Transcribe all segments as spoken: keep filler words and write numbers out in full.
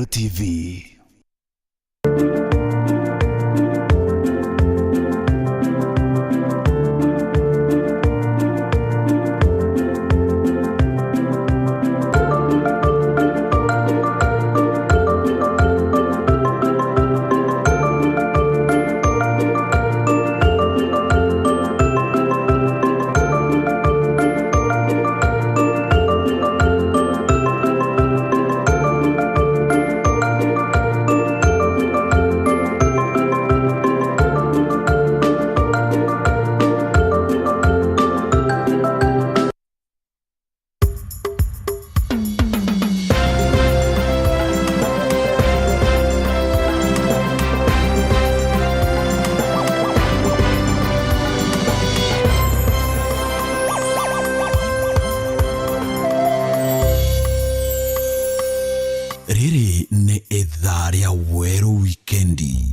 T V. Riri ni ithaa ria Weru Wikendi.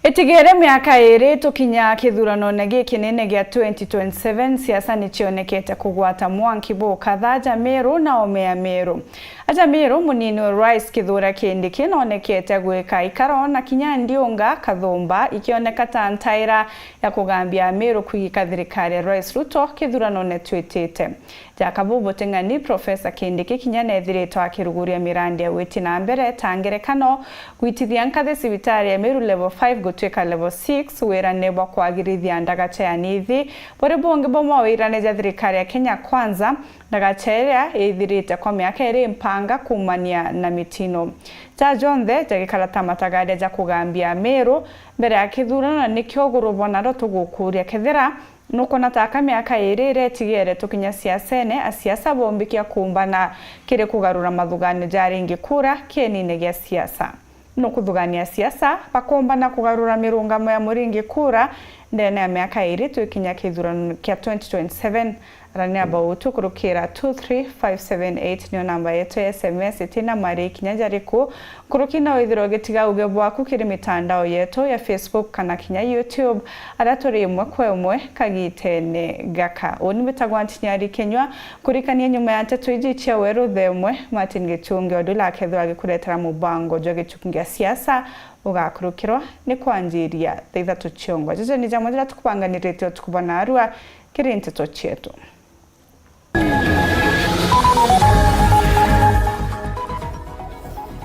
Itigere miaka iri tukinya kithuranone gikinene gia twenty twenty-seven, siasa ni cionekete kugwata mwanki bukatha aja Meru na ome ya Meru. Aja Meru, munini wa Rais Kithure Kindiki noonekete gwika ikaro na kinya ndiunga kathumba ikioneka ta ntaira ya kugambia Meru kwigika thirikari ya Rais Ruto kithuranone twitite. Jaka bubuteng'ani, Profesa Kindiki kinya neethiritwe akiruguria mirandi ya gwiti na mbere, ta ngerekano, gwitithia nkathi cibitari ya Meru level five gutwika level six, wirane bwa kwagirithia ndagacha ya nithi, buri bungi bumwe wirane ja thirikari ya Kenya Kwanza, ndagacha iria ithirite kwa miaka iri mpanga kuumania na mitino. Ja jonthe jagikara ta matagaria ja kugambia Meru mbere ya kithurano, na nikio guru bonaro tugukuria kethira nukwona ta aka miaka iri iria itigere tukinya siasene, asiasa bombikia kuumbana kiri kugarura mathuganio ja ringi kura kienine gia siasa. Nukuthugania siasa bakuumbana kugarura mirungamo ya muringi kura ndene ya miaka iri twikinya kithurano kia twenty twenty-seven. Arania bautu kurukira two three five seven eight niyo namba yetu ya S M S itina mari kinya jariku. Nkuruki no withirwe ugitiga uge bwaku kiri mitandao yetu ya Facebook kana kinya YouTube, aria turi imwe kwa imwe kagitene gaka. Uni mbitagwa Ntinyari Kinyua. Kurikania nyuma ya nteto iji cia weru thaa imwe, Martin Gichungi Odula akethirwa agikuretera mubango jwa gichuki gia siasa ugakurukirwa ni kwanjiria thaa ithatu ciongo. Jaja ni jamwe jaria tukubanganirite utuku bwa narua kiri nteto cietu.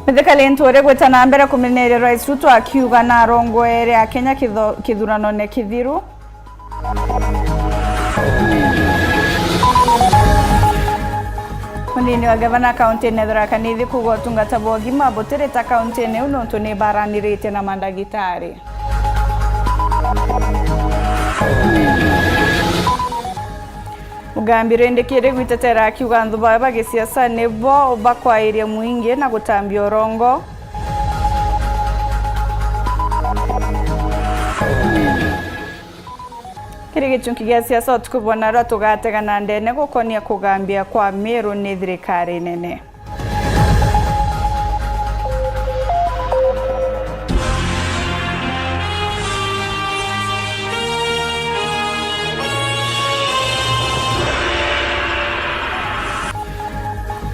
Mithika Linturi gwita na mbere kumeneria Rais Ruto akiuga na arongoere a Kenya kitho-, kithuranone kithiru. Munini wa gavana kaunti-ini ya Tharaka Nithi kuuga utungata bwa ugima butiri ta kaunti-ini iu nontu ni baranirite na mandagitari. Mugambi rindi kiri gwitetera akiuga anthu bawe ba gisiasa nibo bakwairia mwingi na gutambia urongo. Kiri gichunki gia siasa utuku bwa narua tugatega na ndene gukonia kugambia kwa Meru ni thirikari nene.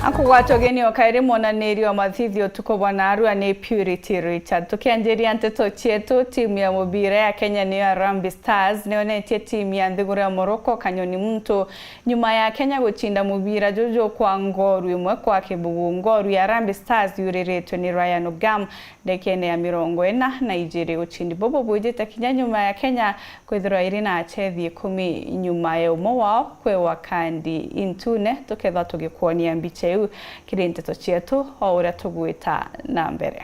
Akugwata ugeni o kairi mwonaniria wa mathithio utuku bwa narua ni Purity Richard. Tukianjiria nteto cietu, timu ya mubira ya Kenya niyo Harambee Stars niyonetie timu ya nthiguru ya Morocco kanyoni muntu nyuma ya Kenya guchinda mubira juju kwa ngoru imwe kwa kibugu. Ngoru ya Harambee Stars yuriritwe ni Ryan Ogam ndekene ya mirongo ina na ijiri. Uchindi bubu bwijite kinya nyuma ya Kenya kwithirwa iri na achethi ikumi nyuma ya umwe wao kwewa kandi intune. Tukethwa tugikwonia mbicha iu kiri nteto cietu o uria tugwita na mbere.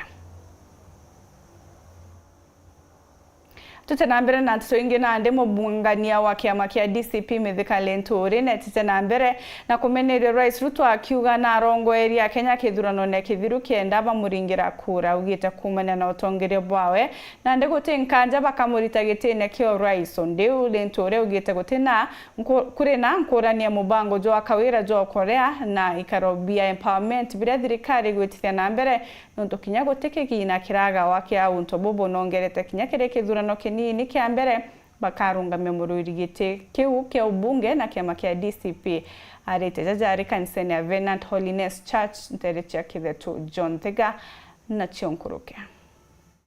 Tute na mbere na nteto ingi, nandi mubungania wa kiama kia D C P Mithika Linturi netite na mbere na kumeneria Rais Ruto akiuga na arongoeria a Kenya kithuranone kithiru kenda bamuringira kura. Augite kuumania na utongeria bwawe, nandi guti nkanja bakamurita gitine kia urais. Undi u Linturi augite guti na nku-, kuri na nkurani ya mubango jwa kawira jwa ukorea na ikaro bia empowerment biria thirikari igwitithia na mbere, nontu kinya guti kigina kiragawa kia untu bubu nongerete kinya kiri kithurano kinini kia mbere Bakarungamia muruiri giti kiu kia ubunge na kiama kia D C P. Arite jaja ari kanisene ya Venant Holiness Church, ntere cia Kithetu. John Thiga nacio nkuruke.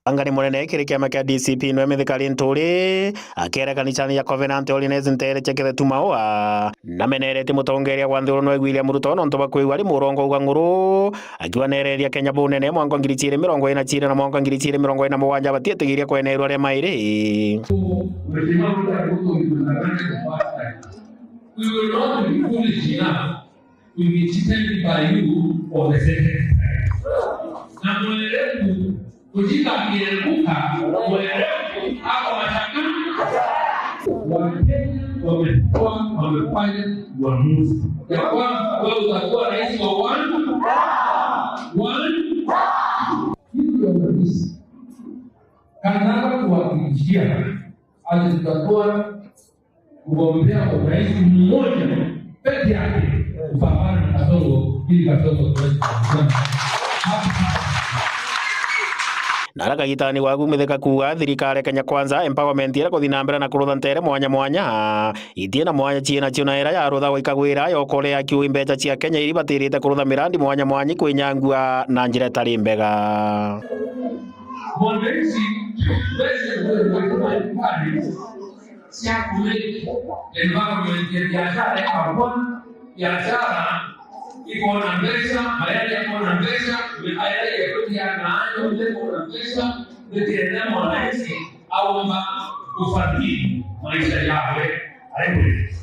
Angani munene kiri kiama kia D C P nwe Mithika Linturi, akiere kanisani ya Covenant Holiness ntere cia Kithetu Maua, nameneretie mutongeria wa nthiguru nwe William Ruto nontu bwa kwigua ari murongo uga nguru, akiwa nereria Kenya bunene mwanka ngiri ciiri mirongo ina ciiri na mwanka ngiri ciiri mirongo ina mugwanja batietigiria kwenerwa ria mairi. We will not be foolish enough to be cheated by you for the second time. Na mwerevu kujika akianguka, mwerevu ako mashaka. Wakenya wamekuwa wamefanya uamuzi ya kwamba wewe utakuwa rais wa one, one. Hivyo kabisa. Nataka kuhakikishia ati tutakuwa kugombea urais mmoja peke yake kupambana na Kasongo ili Kasongo tuweze kuongoza. Nara kagitani gwaku Mithika kuuga thirikari ya Kenya Kwanza empowerment iria kuthi na mbere na kurutha ntere mwanya mwanya, itie na mwanya ciina cio na iria yarutha gwa ikagwira yokore akiui mbeca cia Kenya iri batirite kurutha mirandi mwanya mwanya kwinyangua na njira itari mbega. Mwananchi pesa ndio inakuwa pale cia kumake environment ya biashara ikagwa, biashara ikona mbeca, mayari yakona mbeca, mayari yakutia na ayo ikona mbeca, ndio mwananchi aomba kufadhili maisha yawe. Aiwe.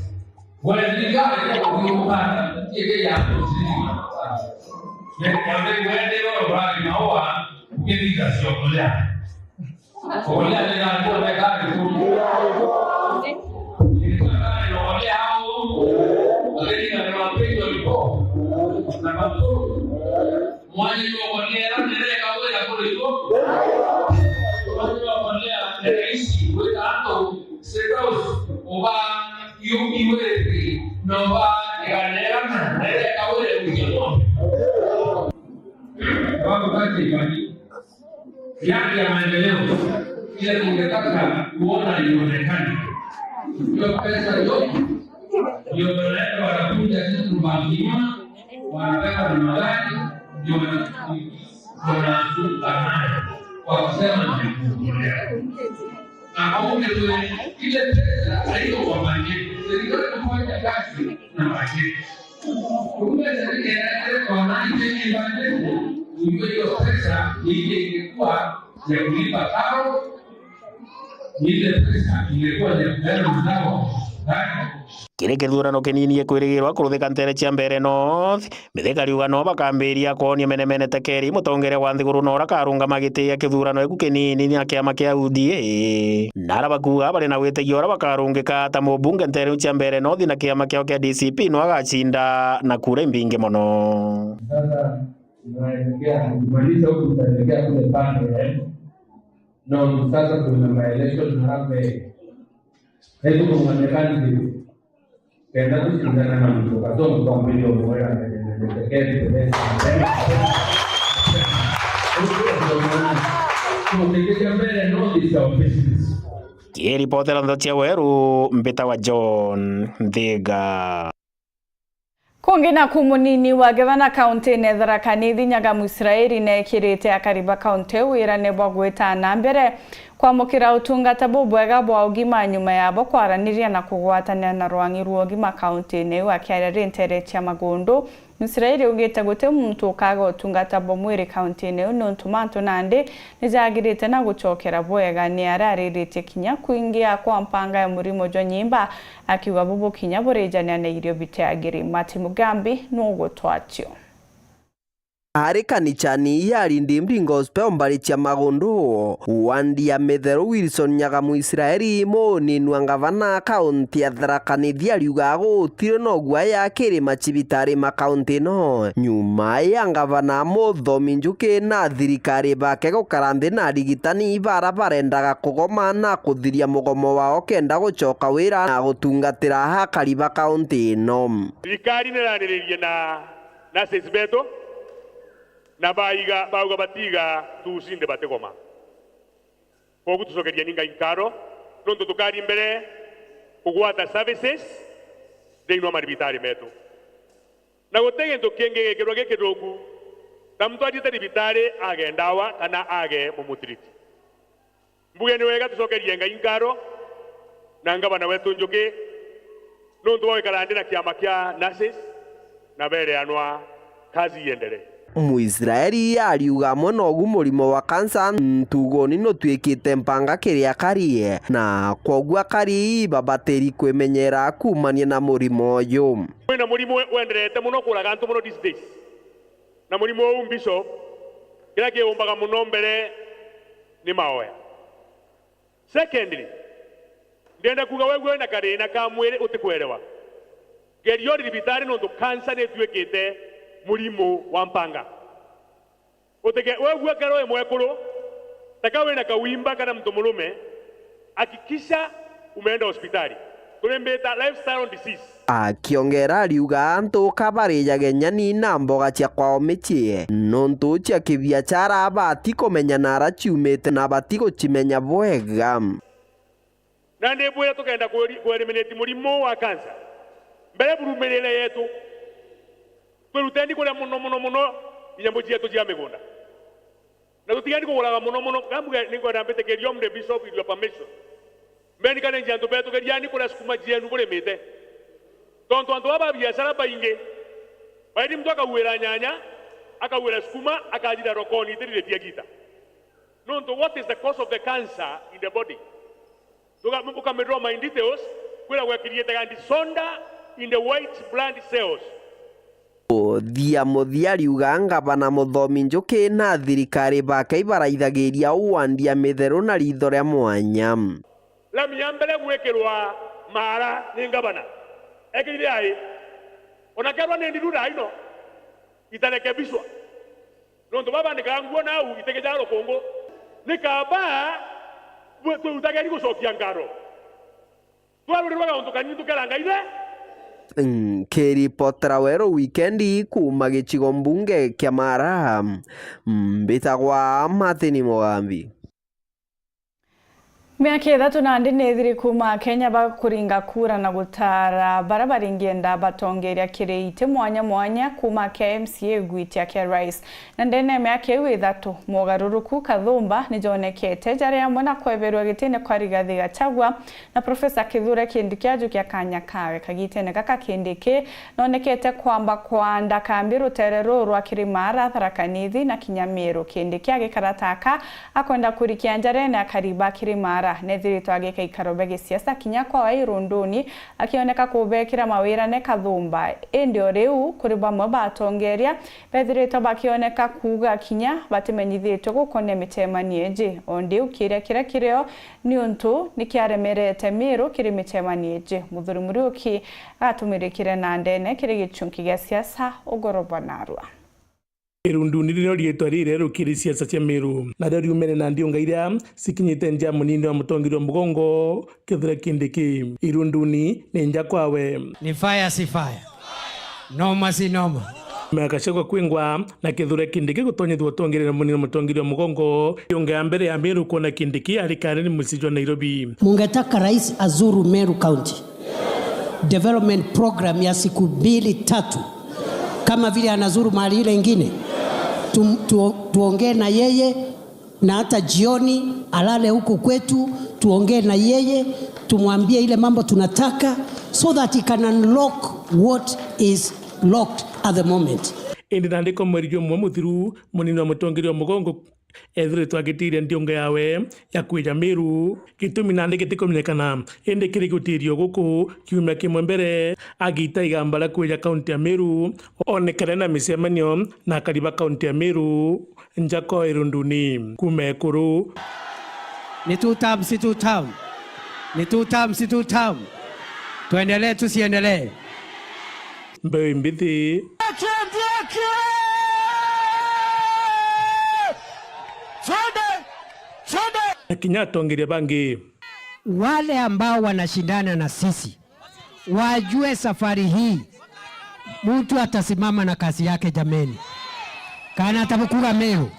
Wale thirikari ya kuumba, ile ya kuzidiwa. Wende wao bali maoa, ukithiga siokolea. Okolea ni nani? Okolea ni nani? Nilitaka niokolea hao. Lakini na mapenzi walikuwa na mambo. Mwanya jwa kuonera nereka wira kuri bo. Mwanya jwa kuonera nereka ici wira antu State House, uba U P wiri, na uba iganera na nereka wira uja ng'ombe. Babu kazi ifanyike. Yake ya maendeleo, ile tungetaka kuona ionekane. Hiyo pesa yote, ndio wanaenda wanakuja sisi tubangiwa, wanabeba na magari, ndio wana-, wanafunga nayo, kwa kusema ni kutolea. Na kwa ule tu, ile pesa haiko kwa bajeti, serikali kufanya kazi na bajeti. Kumbe serikali inaendelea kwa nani tena ibadilike? Ujue hiyo pesa ni ile ingekuwa ya kulipa karo, ni ile pesa ingekuwa ya kupeana msaada wa hospitali. Kiri kithurano kinini gikwirigirwa kuruthika ntere cia Mbeere North, Mithika riuga no bakambiria kwonia menemene tekeri mutongeria wa nthiguru na ura karungama giti gia kithurano giku kinini na kiama kia U D A. Nara bakuuga bari na witigio uria bakarungika ta mubunge ntere iu cia Mbeere North na kiama kiao kia D C P no agacinda na kura imbingi mono. Sasa tunaelekea, tukimaliza huku tutaelekea kule pande, eh? No, sasa kuna maelection na hapa, eh. Hebu tunaonekana hivi. Kenda kushindana na mtu, kasongo kwa mwili wa mwera, tekeri, tekeri. Tukiendelea mbele, no, it's our business. Kiripotera ntho cia Weru, mbita wa John Nthiga. Kungi naku, munini wa gavana kaunti-ini ya Tharaka Nithi Nyaga Mwisraeli neekirite akari ba kaunti iu wirane bwa gwita na mbere kwamukira utungata bubwega bwa ugima nyuma yabo kwaraniria na kugwatanira na rwang'i rwa ugima kaunti-ini iu. Akiaria ri ntere cia Magundu, Mwisraeli augite guti muntu ukaga utungata bwa mwiri kaunti-ini iu niuntu mantu nandi ni jagirite na gucokera bwega. Ni aria ariritie kinya kuingia kwa mpanga ya murimo jwa nyimba, akiuga bubu kinya burijania na irio bitiagiri. Martin Mugambi nugutwatio. Ari kanicani ya Redeemed Gospel mbari cia Magundu, wandi ya Mitheru, Wilson Nyaga Mwisraeli, munini wa ngavana kaunti ya Tharaka Nithi, ariuga gutiri no guaya kiri macibitari ma kaunti ino. Nyuma ya ngavana Muthomi Njuki na thirikari bake gukara nthi na arigitani bara barendaga kugoma na kuthiria mugomo wao kenda gucoka wira na gutungatira akari ba kaunti ino. Thirikari nirariririe na nurses betu, na baiga, bauga batiga tucinde batigoma. Koguo tucokerieni Ngai nkaro, nontu tukari mbere kugwata services thiini wa maribitari metu. Na guti gintu kingi gikirwa gikithuku ta muntu athiite ribitari age ndawa kana age mumutiriti. Mbuge ni wega tucokerie Ngai nkaro na ngavana wetu Njuki nontu bwa gwikara nthi na kiama kia nurses na bereanwa kazi iendelee. Mwisraeli ariuga amwe nogu murimo wa kansa ntugoni nutwikite mpanga kiri akari, na kwoguo akari babatiri kwimenyera kuumania na murimo uyu. Kwina murimo wenderete muno kuraga antu muno these days. Na murimo uu, Bishop, kiria kiumbaga muno mbere ni maoya. Secondly, ndienda kuuga wegua wina kathina ka mwiri utikwerewa, geria uri ribitari nontu kansa ni ituikite murimo wa mpanga. Utike wegua kero wi mwekuru, taka wina kawimba kana muntu murume, hakikisha umeenda hospitali. Turimbita lifestyle disease. Akiongera ariuga antu ka barijage nyani na mboga cia kwao micii, nontu cia kibiachara bati kumenya nara ciumite na bati gucimenya bwega. Na ndibwira tukenda kuri-, ku-eliminate murimo wa kansa, mbere burumirire yetu, twiruteni kuria muno muno muno inyambu cietu cia migunda. Na tutigeni kuguraga muno muno. Kambuge ninkwenda mbitikirie om the bishop with your permission. Mbeni kana nji antu betu geriani kuria sukuma cienu burimite. Tontu antu aba biashara baingi, bairi muntu akauira nyanya, akauira sukuma, akajira rokoni itiri ritia gita. Nontu what is the cause of the cancer in the body? Tuga-, ukame draw my details, kwira gwekiriite ga disorder in the white blood cells. Muthia muthia ariuga ngavana Muthomi Njuki na thirikari bake ibaraithagiria wandi ya mitheru na ritho ria mwanya. Lami ya mbere gwikirwa maara ni ngavana. Ekirire ai? Ona kerwa ni ndiru thaa ino, itarekebishwa. Nontu baba bandikaga nguo nau itikija rukungu. Ni kaba bwe-, twirutageri gucokia nkaro. Twarurirwa gauntu kanini tukera Ngai we. Nkiripotera Weru Wikendi kuuma gicigo mbunge kia Mara, mbitagwa Martin Mugambi. Miaka ithatu nandi ni ithiri kuuma Akenya bakuringa kura na gutaara baria baringienda batongeria kiri iti mwanya mwanya kuuma kia M C A gwitia kia rais. Na ndene ya miaka iu ithatu, mogaruruku kathumba ni jonekete, jari amwe na kweberua gitine kwa Rigathi Gachagua na Profesa Kithure Kindiki ajukia kanya kawe. Kagitene gaka Kindiki nonekete kwamba kwanda kambi rutere ruu rwa Kirimara, Tharaka Nithi na kinya Meru. Kindiki agikara taka akwenda kurikia njarene akari ba Kirimara. Nethiritwe agika ikaro bia gisiasa kinya kwawe Irunduni, akioneka kubekira mawirane kathumba. Indi o riu, kuri bamwe batongeria bethiritwe bakioneka kuuga kinya batimenyithitue gukonia micemanio iji. O ndiu kiria kiria kirio niuntu nikiaremerete Miru kiri micemanio iji. Muthuri Muriuki atumirikire na ndene kiri gichunki gia siasa ugoro bwa narua. Irunduni nirio riitwa riri rieru kiri siasa cia Miru, nario riumene na ndiunga iria cikinyite nja ya munini wa mutongeria wa mugongo, Kithure Kindiki. Irunduni ni nja kwawe. Ni fire si fire. Noma si noma. Miaka cia kwingwa na Kithure Kindiki gutonyethua utongeria na munini wa mutongeria wa mugongo, ndiunga ya mbere ya Miru kwona Kindiki ari kari ni mucii jwa Nairobi. Mungetaka rais azuru Meru County. Development program ya siku mbili tatu, kama vile anazuru mahali ile ingine, tu, tu, tuongee na yeye, na hata jioni alale huku kwetu, tuongee na yeye, tumwambie ile mambo tunataka, so that he can unlock what is locked at the moment. Indi nandi kwa mweri jumwe muthiru, munini wa mutongeria wa mugongo ethiritwe agitiria ndiunga yawe ya kwija Miru. Gitumi nandi gitikumenyekana, indi kiri gutirio guku kiumia kimwe mbere, agita igamba ria kwija kaunti ya Miru, onekane na micemanio na akari ba kaunti ya Miru, nja kwa Irunduni. Kuuma Ekuru. Ni two term, si two term. Ni two term, si two term. Tuendelee, tusiendelee? Mbeu imbithi. Na kinya atongeria bangi. Wale ambao wanashindana na sisi wajue safari hii mtu atasimama na kazi yake jameni. Kana atabukuga Meru.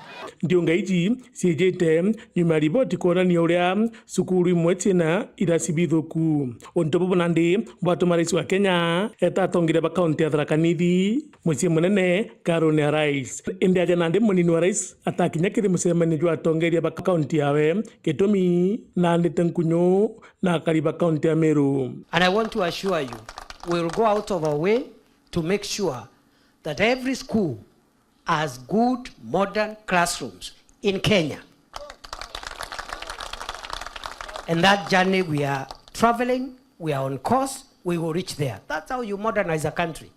Ndiunga iji ciijite nyuma ya riboti kwonania uria cukuru imwe ciina irasi bithuku. Untu bubu nandi bwatuma rais wa Kenya eeta atongeria ba kaunti ya Tharaka Nithi mucii munene nkarune ya rais. Indi aja nandi munini wa rais atakinya kiri mucemanio jwa atongeria ba kaunti yawe, gitumi naandite nkunyu na akari ba kaunti ya Meru. And I want to assure you, we will go out of our way to make sure that every school has good modern classrooms in Kenya. And that journey we are traveling, we are on course, we will reach there. That's how you modernize a country.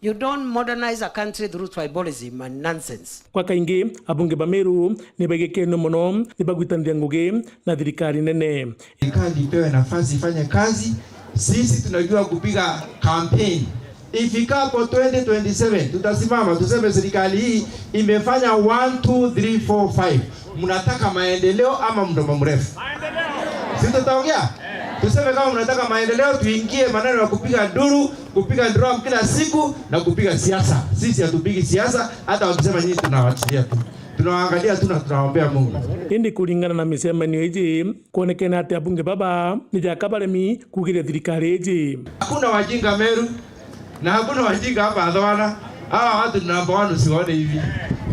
You don't modernize a country through tribalism and nonsense. Kwa kaingi, abunge ba Meru ni baigikene mono ni bagwitanira ngugi na thirikari nene. Serikali ipewe nafasi ifanye kazi. Sisi tunajua kupiga campaign. Ifikapo twenty twenty-seven, tutasimama tuseme serikali hii imefanya one, two, three, four, five. Mnataka maendeleo ama mdomo mrefu? Si tutaongea? Tuseme kama mnataka maendeleo, tuingie maneno ya kupiga nduru, kupiga drum kila siku na kupiga siasa. Sisi hatupigi siasa, hata wakisema nyinyi tunawachilia tu. Tunawaangalia tu na tunawaombea Mungu. Indi kuringana na micemanio iji, kwonekene ati abunge baba ni jaka baremi kugiria thirikari iji. Hakuna wajinga Meru na hakuna wajinga hapa Athwana. Hawa watu ni number one, usiwaone hivi.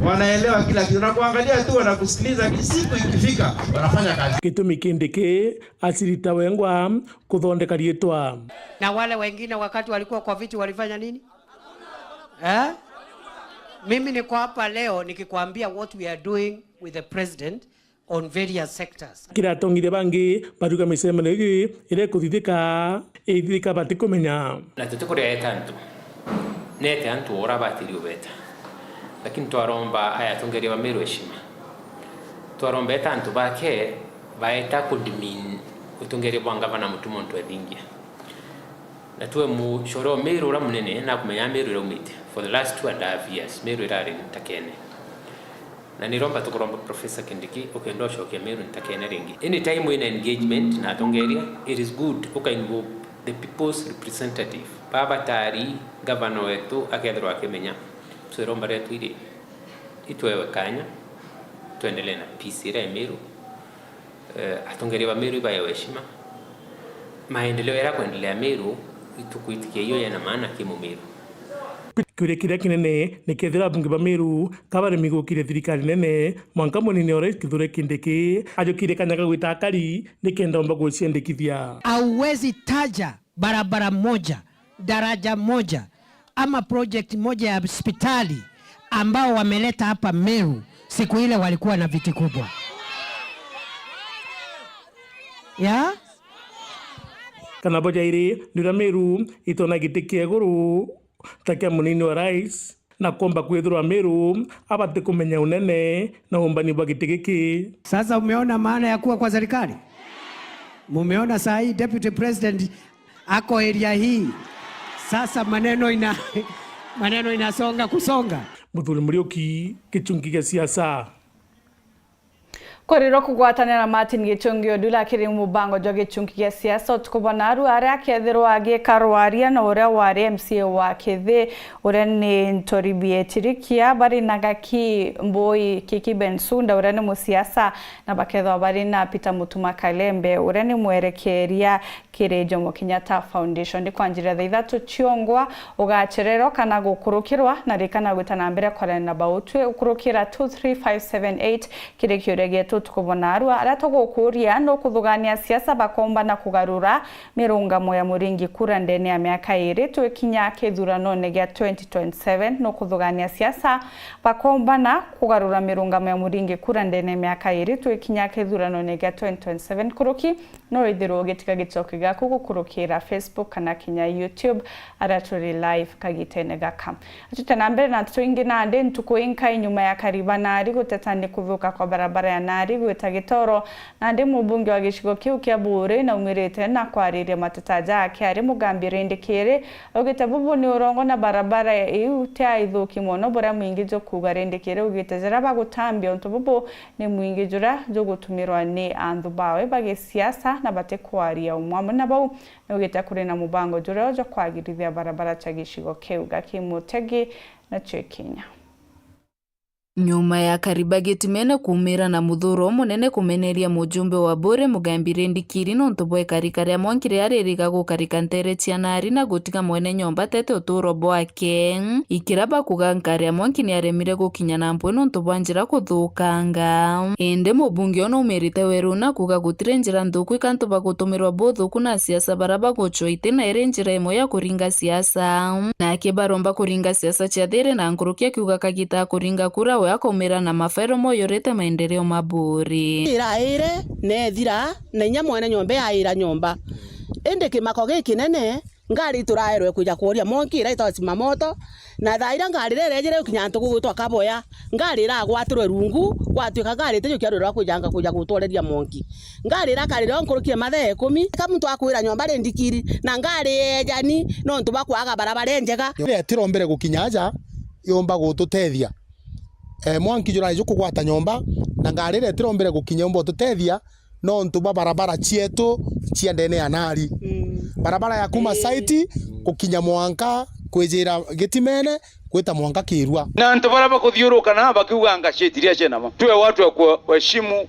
Wanaelewa kila kitu. Wanakuangalia tu, wanakusikiliza, siku ikifika, wanafanya kazi. Gitumi Kindiki acirita wengwa kuthondeka riitwa. Na wale wengine wakati walikuwa kwa viti walifanya nini? Eh? Mimi niko hapa leo nikikwambia what we are doing with the president on various sectors. Kiri atongeria bangi baruga micemanio iji iria ikuthithika, ithithika batikumenya. Na tutikuria eta antu, nete antu ura batiri ubeta. Lakini twaromba aya atongeria ba Meru heshima. Twaromba eta antu bake baeta kudemean utongeria bwa ngavana Mutuma untu ethingia. Na twe mucore o Meru ura munene, nakumenya Meru iraumite. For the last two and a half years, Meru irari ntakene. Na niromba tukuromba Professor Kindiki, ukenda ucokia Meru ntakene ringi. Anytime wina engagement na atongeria, it is good uka involve the people's representative. Baba batari, gavana wetu akethirwa akimenya. So iromba rietu iri, itwewe kanya, tuendelee na peace iria i Meru. Eh, atongeria ba Meru ibaewe heshima. Maendeleo yaria kwendelea Meru, itukwitikia iyo yena maana ki Mumeru. Kiuria kiria kinene ni kethira abunge ba Meru ka baremi gukiria thirikari nene, mwanka munini o rais Kithure Kindiki ajukirie kanya ga gwita akari nikenda omba guciandikithia. Hauwezi taja barabara moja, daraja moja, ama project moja ya hospitali ambao wameleta hapa Meru siku ile walikuwa na viti kubwa. Ya? Kana bo jairi, ndura Meru itona giti kia iguru ta kia munini wa rais, na kuomba kwithirwa Meru abati kumenya unene na umbani bwa giti giki. Sasa umeona maana ya kuwa kwa serikali? Mumeona saa hii deputy president ako area hii. Sasa maneno ina-, maneno inasonga kusonga. Muthuri Muriuki, Gichungi gia Siasa. Kurirwa kugwatanira na Martin Gichungi Odula kiri mubango jwa Gichungi gia Siasa utuku bwa naarua, aria akethirwa agiika rwaria na uria wari M C A wa Kithi, uria ni Ntori Bietirikia, bari na Gaki Mbui Kiki Bensouda, uria ni musiasa, na bakethwa bari na Peter Mutuma Kalembe, uria ni mwerekeria kiri Jomo Kenyatta Foundation. Ni kwanjiria thaa ithatu ciongwa ugachererwa kana gukurukirwa, na ririkana gwita na mbere kwaria na Bautwi ukurukira two three five seven eight kiri kiuria gietu utuku bwa naarua. Aria tugukuria, nukuthugania siasa bakomba na kugarura mirungamo ya muringi kura ndene ya miaka iri twikinya kithuranone gia twenty twenty-seven? Nukuthugania siasa bakomba na kugarura mirungamo ya muringi kura ndene ya miaka iri twikinya kithuranone gia twenty twenty-seven? Kuruki no withirwe ugitika gicoki giaku gukurukira Facebook kana kinya YouTube, aria turi live kagitene gaka. Atute na mbere na nteto ingi nandi, ntuku inkai nyuma ya kariba nari guteta ni kuthuka kwa barabara ya nari gwita Gitoro, nandi mubunge wa gicigo kiu kia Buuri naumirite na kwariria mateta jake ari Mugambi Rindikiri, augite bubu ni urongo na barabara iu ti aithuki mono buria mwingi jukuuga. Rindikiri augite jaria bagutambia untu bubu ni mwingi juria jugutumirwa ni anthu bawe ba gisiasa na batikwaria umwe. Amwe na bau, naugite kuri na mubango juria jwa kwagirithia barabara cia gicigo kiu. Gaki Mutegi nacio ikinya. Nyuma ya Kariba Gitimene kuumira na muthuro munene kumeneria mujumbe wa Buuri Mugambi Rindikiri nontu bwa ikarika ria mwanki riria ririga gukarika nteere cia naari na gutiga mwene nyomba atete utuuro bwake. Ikira bakuga nkari ya mwanki niaremire gukinya na mpwi nontu bwa njira kuthukanga. Indi mubunge uyu naumirite weruna kuga gutiri njira nthuku ika antu bagutumirwa buthuku na asiasa baria bagucwa iti na iri njira imwe ya kuringa siasa. Nake baromba kuringa siasa cia thiiri na nkuruki akiuga kagita kuringa kura we akaumira na mafairo moyurite maendeleo ma Buuri. Iraire na ethira na inya mwene nyomba yaira nyomba. Indi kimako gikinene, ngari ituraerwe kwija kworia mwanki ira itwa zimamoto, na thaa iria ngari iria irejire gukinya antu gugwitwa Kaboya, ngari iragwatirwe rungu, gwatuika ngari itijukia rwiro rwa kwijanga kwija gutworeria mwanki. Ngari irakarire o nkuruki ya mathaa ikumi, ka muntu akwira nyomba Rindikiri, na ngari yeejani nontu bwa kwaga barabara injega. Iria itirombere gukinya aja, yumba gututethia. Eh, mwanki jurari jukugwata nyomba, na ngari iria itirombere gukinya yumba gututethia, nontu bwa barabara cietu cia ndene ya naari. Mm. Barabara ya kuma site gukinya mwanka kwijira Gitimene, gwita mwanka Kirua. Na antu baria bakuthiuruka na bakiuganga cieti iria cienama. Tuwe watu wa kuheshimu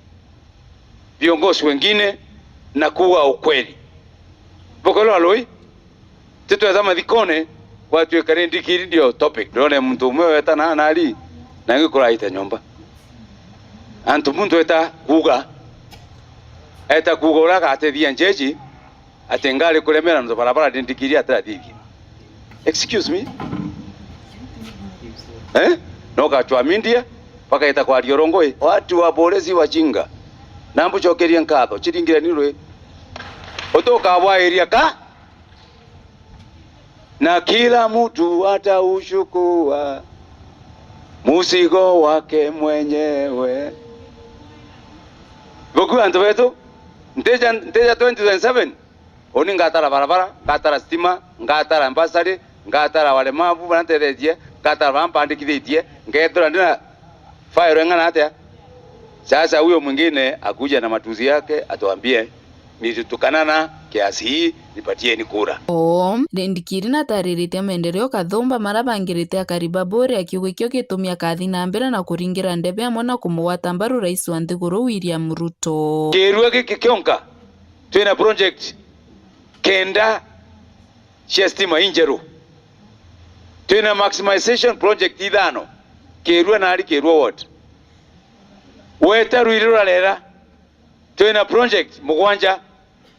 viongozi wengine na kuuga ukweli. Bukorwa rui, titwetha mathikone, gwatuika Rindikiri ndio topic. Ndone muntu umwe weta na nari, na ngi kuraita nyomba. Antu muntu eta kuuga, eta kuuga uria agatethia njeji, ati ngari kuremera nontu barabara Rindikiri atirathithia. Excuse me? Eh? No gachwa mindia, bakaita kwaria urongoi. Watu wa Buuri si wajinga. Na mbucokerie nkatho, chiringire ni rui. Utukabwairia ka? Na kila mtu atauchukua mzigo wake mwenyewe. Buku antu betu, nteja, nteja twenty twenty-seven, uni ngatara barabara, ngatara stima, ngatara mbasari, ngatara walemavu baria ntethetie, ngatara baria mpandikithitie, ngethira ndina fairo ing'ana atia? Sasa huyo mwingine akuje na matusi yake, atuambie, "Nilitukanana kiasi hii, nipatieni kura." Oo, Rindikiri natariritie maendeleo kathumba maria bangirite akari ba Buuri, akiuga ikio gitumi akathi na mbere na kuringira ndebe amwe na kumugwata mbaru rais wa nthiguru William Ruto. Kirua giki kionka, twina project kenda cia stima injeru. Twina maximization project ithano, Kirua nari Kirua ward. Weta rwiri rurarera, twina project mugwanja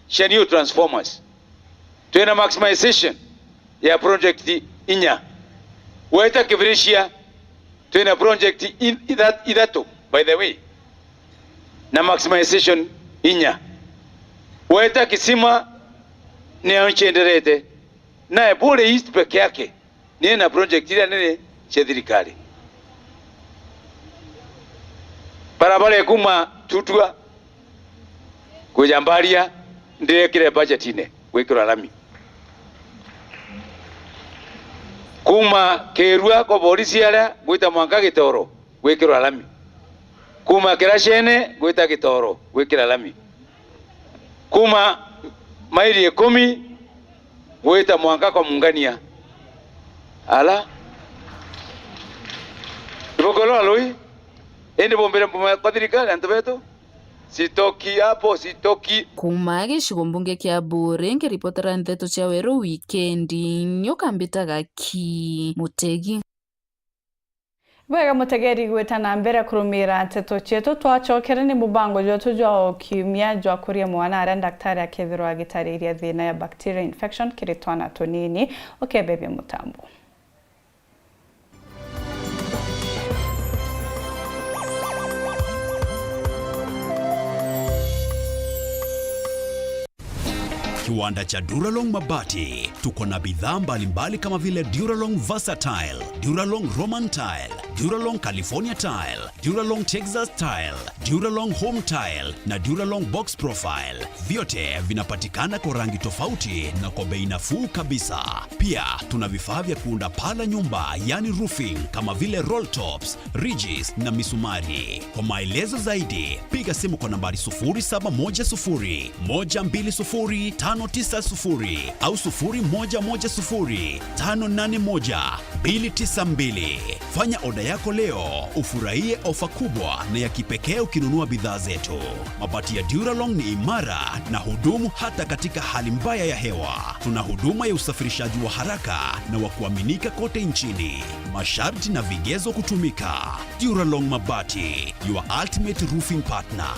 cia new transformers. Twina maximization ya project inya. Weta Kibiricia, twina project in-, itha-, ithatu, by the way, na maximization inya. Weta Kisima, nio ncienderete. Nae Buuri East peke yake, ni na project iria nene cia thirikari. Barabara ya kuma Tutua kwija Mbaria, ndirekire budgetine gwikirwa lami. Kuma Kirua kwa borisi aria gwita mwanka Gitoro, gwikirwa lami. Kuma Kiracene gwita Gitoro, gwikira lami. Kuma maili ikumi gwita mwanka kwa Mungania. Ala. Ibokorwa lui, indi bombire mbuma kwa thirikari, antu betu. Sitoki hapo, sitoki. Kuma gicigo mbunge kia Buuri, ngiripotera ndeto cia Weru Wikendi, nyoka mbitaga ki Mutegi. Bwega mutegeri gwita na mbere kurumira nteto cietu. Twacokere ni mubango jwetu jwa o kiumia jwa kuria mwana aria ndaktari akethirwa agitariria thina ya bacteria infection kiri twana tunini. Ukebebia mutambo. Kiwanda cha Duralong Mabati. Tuko na bidhaa mbalimbali kama vile Duralong Versatile, Duralong Roman Tile, Duralong California Tile, Duralong Texas Tile, Duralong Home Tile na Duralong Box Profile. Vyote vinapatikana kwa rangi tofauti na kwa bei nafuu kabisa. Pia tuna vifaa vya kuunda paa la nyumba, yani roofing, kama vile roll tops, ridges na misumari. Kwa maelezo zaidi, piga simu kwa nambari sufuri saba moja sufuri, moja mbili sufuri, tano tisa sufuri au sufuri moja moja sufuri tano nane moja mbili tisa mbili. Fanya oda yako leo, ufurahie ofa kubwa na ya kipekee ukinunua bidhaa zetu. Mabati ya Duralong ni imara na hudumu hata katika hali mbaya ya hewa. Tuna huduma ya usafirishaji wa haraka na wa kuaminika kote nchini. Masharti na vigezo kutumika. Duralong Mabati, your ultimate roofing partner.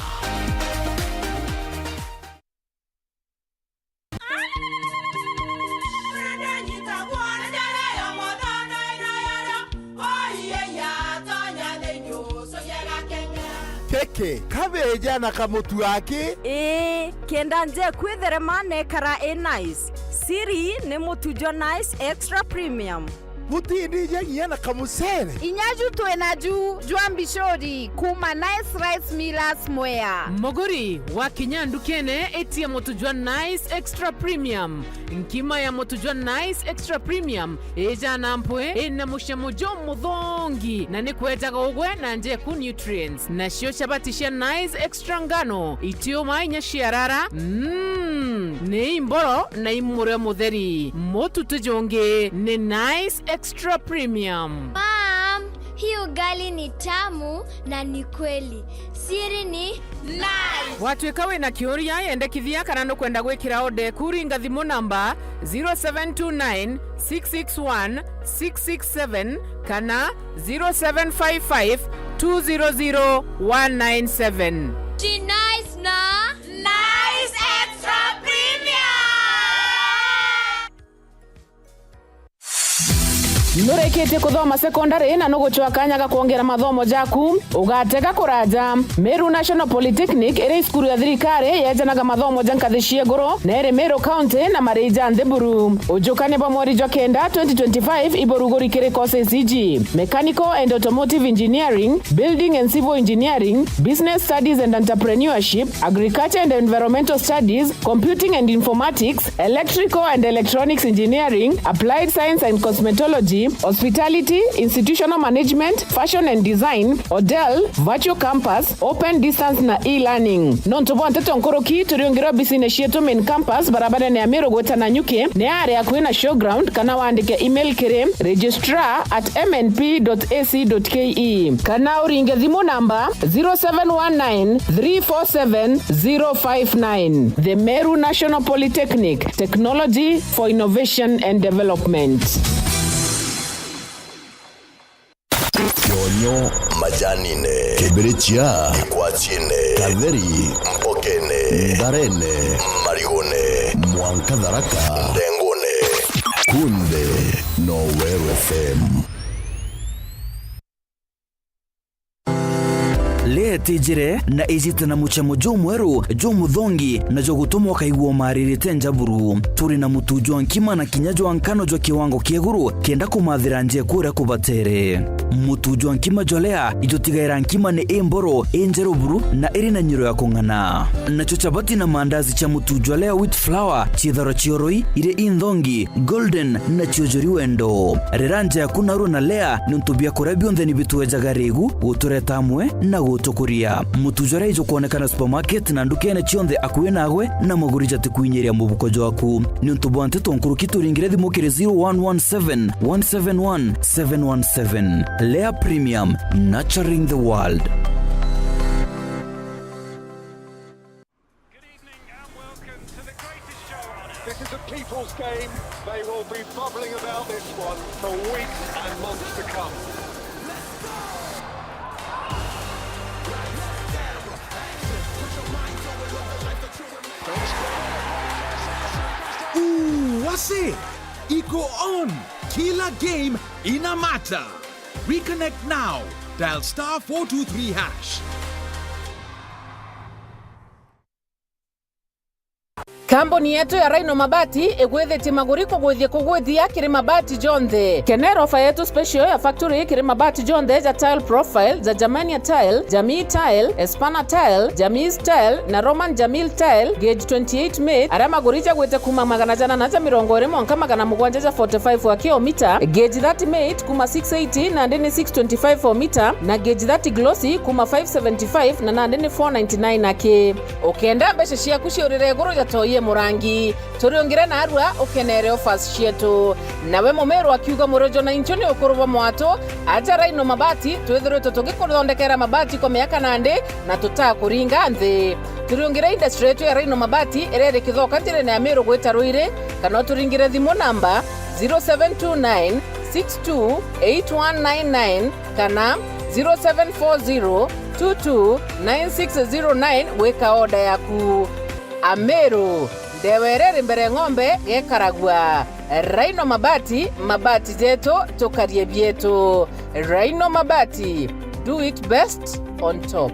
Keke, kabeja na kamutu aki? Ii, kenda nje kwitherema nekara i nice. Siri ni mutu jwa Nice Extra Premium. Butindijia nginya na kamucere. Inya ju twina ju jwa mbicuri kuma Nice Rice Millers Mwea. Muguri, wakinya ndukene, itia mutu jwa Nice Extra Premium. Nkima ya mutu jwa Nice Extra Premium ijana mpwi, ina mucamo jumuthongi, na ni kwejaga ugwe na njeku nutrients. Nacio chabati cia Nice Extra ngano, itiuma inya ciarara, mm, ni imboro na imurio mutheri. Mutu ti jungi, ni Nice Extra Premium. Mom, hii ugali ni tamu na ni kweli. Siri ni Nice. Watwika wina kiuria, yendekithia kana nukwenda gwikira oda eku, ringa thimu namba zero seven two nine six six one six six seven kana zero seven five five two zero zero one nine seven. Ji Nice na Nice Extra Premium. Nurikitie kuthoma secondary na nugucwa kanya ga kwongera mathomo jaku? Ugatega kuraja. Meru National Polytechnic iri cukuru ya thirikari yejanaga mathomo ja nkathi cia iguru na iri Meru County na marii ja nthi buru. Ujukania bwa mweri jwa kenda twenty twenty-five iburuguri kiri courses iji: Mechanical and Automotive Engineering, Building and Civil Engineering, Business Studies and Entrepreneurship, Agriculture and Environmental Studies, Computing and Informatics, Electrical and Electronics Engineering, Applied Science and Cosmetology, Hospitality, Institutional Management, Fashion and Design, Hotel, Virtual Campus, Open Distance na E-Learning. Nontu bwa nteto nkuruki, turiungire obisine cietu main campus, barabarene ya Meru gwita Nanyuki, ni ari akui na showground, kana wandike email kiri registrar at M N P dot A C dot K E, kana uringe thimu namba zero seven one nine three four seven zero five nine. The Meru National Polytechnic, technology for innovation and development. Kionyo majanine, kibirichia ikwachine, katheri mpokene, ndarene, marigone, mwanka Tharaka, ndengone. Kunthe no Weru F M. Lea itijire na ijite na mucamo jumweru, jumuthongi, na jwa gutuma ukaigua umaririte nja buru. Turi na mutu jwa nkima na kinya jwa nkano jwa kiwango kia iguru, kenda kumathira nja eku uria kubatere. Mutu jwa nkima jwa Lea ijutigaira nkima ni imboro, injeru buru, na iri na nyiro ya kung'ana. Nacio chapati na mandazi cia mutu jwa Lea wheat flour, ciitharo cioroi, iri inthongi, golden, na ciojori wendo. Rera nja yaku narua na Lea, niuntu biakuria bionthe ni bitwejaga rigu gutureta amwe na gutukuria. Mutu jwa Lea ijukwonekana supermarket na ndukene cionthe akui nagwe, na maguri jatikwinyiria mubuko jwaku. Niuntu bwa nteto nkuruki, turingire thimu kiri zero one one seven, one seven one, seven one seven. Lea Premium, nurturing the world. Good evening and welcome to the greatest show on earth. This is a people's game. They will be bubbling about this one for weeks and months to come. Ooh, wase! Iko on! Kila game ina matter. Reconnect now. Dial star four two three hash. Kambuni yetu ya Rhino Mabati igwithitie maguri kugwithia kugwithia kiri mabati jonthe. Kenera ofa yetu special ya factory kiri mabati jonthe ja tile profile, ja Germania tile, Jamii tile, Espana tile, Jamii tile, na Roman Jamil tile, gauge twenty-eight mate, aria maguri jagwite kuma magana jana na ja mirongo iri mwanka magana mugwanja ja forty-five wa kilomita, gauge thirty mate kuma six eighty nandi ni six twenty-five o mita, na gauge thirty glossy kuma five seventy-five na nandi ni four ninety-nine aki. Ukenda mbeca ciaku ciurire iguru ja toyi Murangi. Turiungire narua ukenere offers cietu. Nawe Mumiru akiuga, murojo na inchu ni ukuru bwa mwatu, aja Rhino Mabati, twithiritwe tugikuthondekera mabati kwa miaka nandi na tutakuringa nthi. Turiungire industry yetu ya Rhino Mabati iria iri Kithoka njirene ya Miru gwita Ruiri, kana uturingire thimu namba zero seven two nine six two eight one nine nine kana zero seven four zero two two nine six zero nine gwika order yaku. Amiru, ndewa iria iri mbere ng'ombe gekaragua. Rhino Mabati, mabati jetu, tukarie bietu. Rhino Mabati, do it best on top.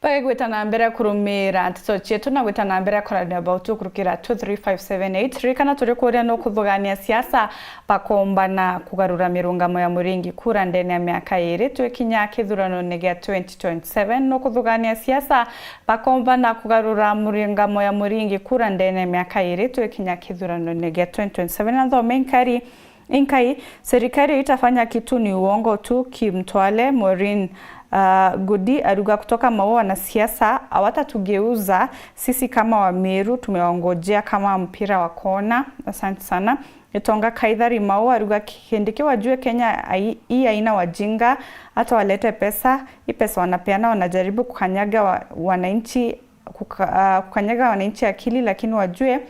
Bagigwita na mbere kurumira nteto cietu na gwita na mbere kwarania about ukurukira two three five seven eight. Ririkana turi kuria nukuthugania siasa bakombana kugarura mirungamo ya Muringi kura ndene ya miaka iri twikinya kithuranone gia twenty twenty-seven. Nukuthugania siasa bakombana kugarura mirungamo ya Muringi kura ndene ya miaka iri twikinya kithuranone gia twenty twenty-seven. Na nthome inkari Inkai, serikali itafanya kitu, ni uongo tu. Kimtwale, Maureen, uh, Gudi aruga kutoka Maua, wanasiasa hawatatugeuza sisi kama Wameru, tumewangojea kama mpira wa kona. Asante sana. Gitonga Kaithari Maua aruga, Kindiki wajue Kenya hai-, hii haina wajinga, hata walete pesa, hii pesa wanapeana, wanajaribu kukanyaga wa-, wananchi kuka-, ah, kukanyaga wananchi akili, lakini wajue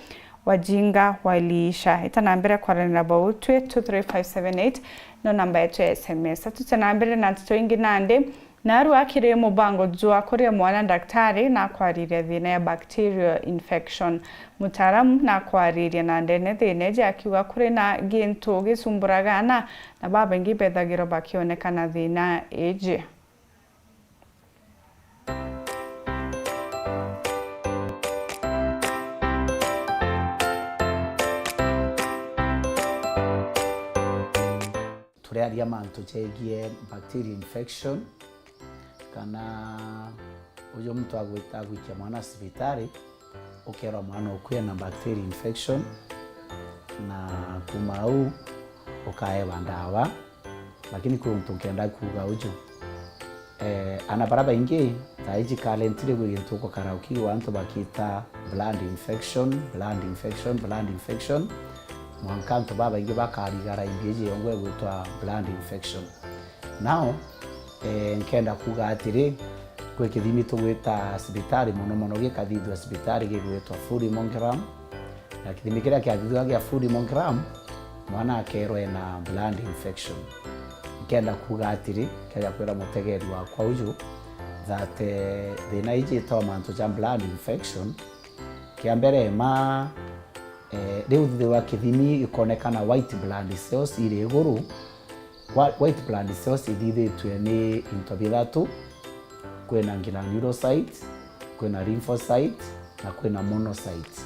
wajinga waliisha. Ita na mbere kwaranira bau twi two three five seven eight, no namba yetu ya S M S. Atute na mbere na nteto ingi nandi, narua kiri mubango jwa kuria mwana, daktari na kwariria thina ya bacterial infection. Mutaaramu na kwariria na ndene thina iji akiuga kuri na gintu gicumburaga ana, na babaingi bethagirwa bakionekana thina iji. Turiaria mantu jegie bacteria infection, kana uju muntu agwita agwikia mwana cibitari, ukerwa mwana uku ena bacteria infection, na kuma au ukaewa ndawa. Lakini kwi untu nkenda kuuga uju. Eh, ana bara baingi, thaa iji currently gwi gintu ugukara ukiigua antu bakiita blood infection, blood infection, blood infection. Mwanka antu babaingi bakarigara imbi iji yongwa igwitwa blood infection. Now, eh, nkenda kuuga atiri, kwi kithimi tugwita cibitari, mono mono gikathithua cibitari gigwitwa Full Hemogram. Na kithimi kiria kiathithua gia Full Hemogram, mwana akerwa ena blood infection. Nkenda kuuga atiri, nkeja kwira mutegeri wakwa uju, that, eh, thina iji itwa mantu ja blood infection. Kia mbere ma, eh, riu thithirwa kithimi ikonekana white blood cells iri iguru, Wa-, white blood cells ithithitue ni into bithatu, kwina granulocyte, kwina lymphocyte, na kwina monocyte.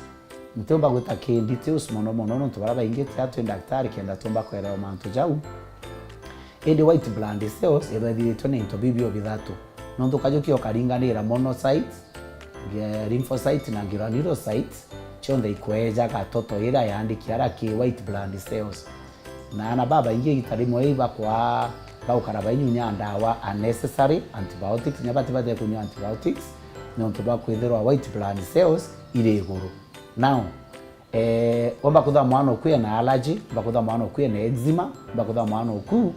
Ntiumba gwita ki details mono mono, nontu baria baingi ti atwi ndaktari kenda tumba kwerewa mantu jau. Indi white blood cells ithwa ithithitue ni into biu bio bithatu. Nontu kajukia ukaringanira monocyte, ge-, lymphocyte na granulocyte, cionthe ikwejaga toto iria yaandiki ara ki white blood cells. Na ana babaingi igita rimwe ibakwaa bagukara bainyunya ndawa unnecessary, antibiotics, inya batibate kunywa antibiotics, nontu bwa kwithirwa white blood cells iri iguru. Now, eh, omba kwithirwa mwana oku ena allergy, omba kwithirwa mwana oku ena eczema, omba kwithirwa mwana oku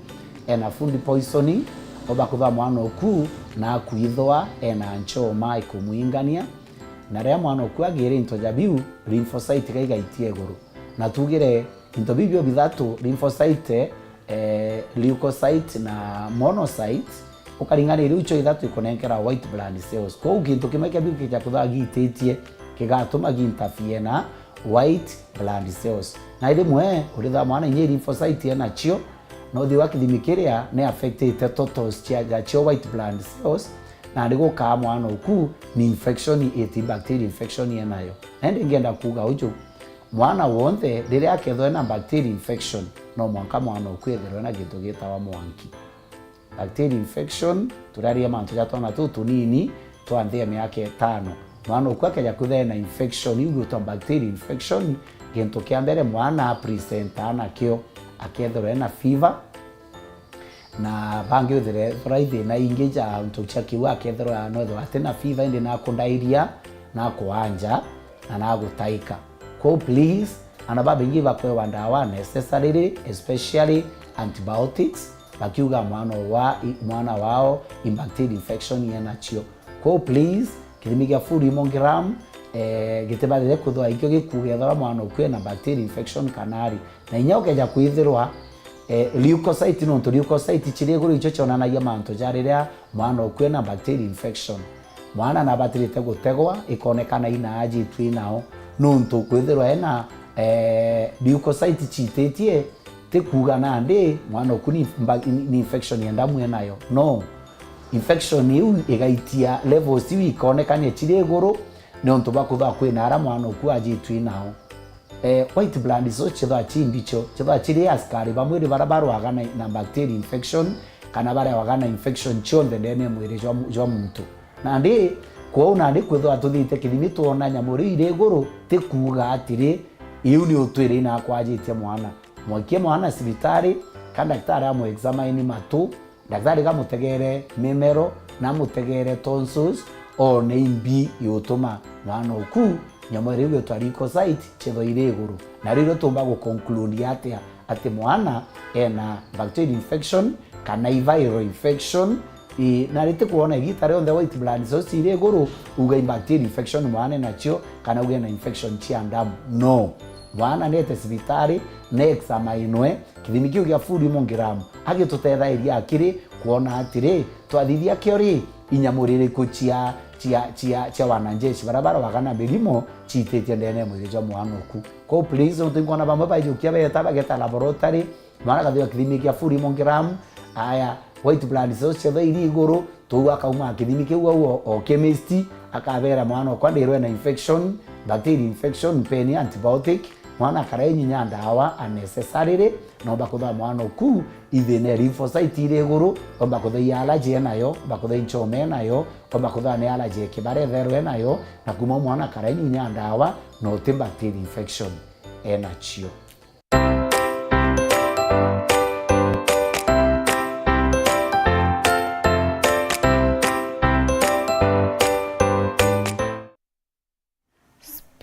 ena food poisoning, omba kwithirwa mwana oku nakwithwa ena nchoma ikumwingania. Na riria mwana oku agiire into ja biu, lymphocyte iga igaitia iguru. Na tuugire into biu bio bithatu, lymphocyte, eh, leukocyte na monocyte, ukaringania riu icio ithatu ikunenkera white blood cells. Kwou gintu kimwe kia biu kija kwithirwa giititie kigatuma giinterfere na white blood cells. Na rimwe urithira mwana inya lymphocyte enacio, no thirwa kithimi kiria ni affectite totals cia, cia white blood cells, na ni gukaa mwana oku ni infection iti bacteria infection enayo. Na indi ngenda kuuga uju, mwana wonthe riria akethirwa ena bacteria infection, no mwanka mwana oku ethirwe na gintu gitawa mwanki. Bacteria infection, turaria mantu ja twana tuu tunini twa nthi ya miaka itano. Mwana oku akeja kwithirwa ena infection, iu gwitwa bacteria infection, Gintu kia mbere mwana apresenta nakio, akethirwa ena fever, na bangi withire ethirwa i thina ingi ja untu cia kiu, akethirwa no ethirwa atina fever indi nakundairia, nakuanja, na nagutaika. Kwou please, ana babaingi bakwewa ndawa necessarily, especially antibiotics, bakiuga mwana wa, mwana wao i bacterial infection enacio. Kwou please, kithimi gia full hemogram, eh, gitibathire kwithirwa ikio gikuuga ethirwa mwana uku ena bacterial infection kana ari. Na inya ukeja kwithirwa, eh, leukocyte, nontu leukocyte ciri iguru icio cionanagia mantu ja riria mwana uku ena bacterial infection. Mwana nabatirite gutegwa, ikonekana ina ajitue inao, nontu kwithirwa ena, eh, leukocyte ciititie, ti kuuga nandi mwana uku ni mba-, ni, ni infection ya ndamu enayo. No. Infection iu igaitia levels iu ikonekania ciri iguru, niuntu bwa kwithirwa kwina ara mwana uku ajitue inao. Eh, white blood cells cithirwa ci mbicho, cithirwa ciri askari ba mwiri bara barwaga na, na bacterial infection, kana barwaga na infection cionthe ndene ya mwiri jwa mu-, jwa muntu. Nandi, kwou nandi kwithirwa tuthite kithimi twona nyamu riu iri iguru, ti kuuga atiri, iu ni utwire inakwajitie mwana. Mwikie mwana cibitari, ka ndaktari amu examine matu, ndaktari gamutegere mimero, na amutegere tonsils, one imbi yutuma mwana uku, nyamu iria igwitwa leukocyte, cithwe iri iguru. Na riu tumba gu conclude atia ati mwana ena bacterial infection kana i viral infection, i, na riti kwona igita rionthe white blood cells iri iguru, uga i bacterial infection mwana enacio, kana uga ena infection cia ndamu. No. Mwana nete cibitari, ne examainwe, kithimi kiu gia full hemogram, agitutethairia akiri kwona atiri, twathithia kio ri, inyamuririku cia, cia, cia, cia wanajeshi bara barwaga na mirimo ciititie ndene ya mwiri jwa mwana uku. Kwou please, nontu inkwona bamwe baijukia beta bageta laboratory, mwana akathithua kithimi kia full hemogram, aya, white blood cells ciothe iri iguru, twou akauma kithimi kiu au o, o chemist, akabera mwana okwa ndirwe na infection, bacteria infection, mpeni antibiotic, mwana akarenyinya ndawa unnecessarily, nomba kuthwa mwana uku, ithina ya lymphocyte iri iguru, omba kuthwa i allergy enayo, omba kuthwa i nchoma enayo, omba kuthwa ni allergy ya kibara etherwa enayo, na kuma mwana akarenyinya ndawa, no ti bacteria infection enacio.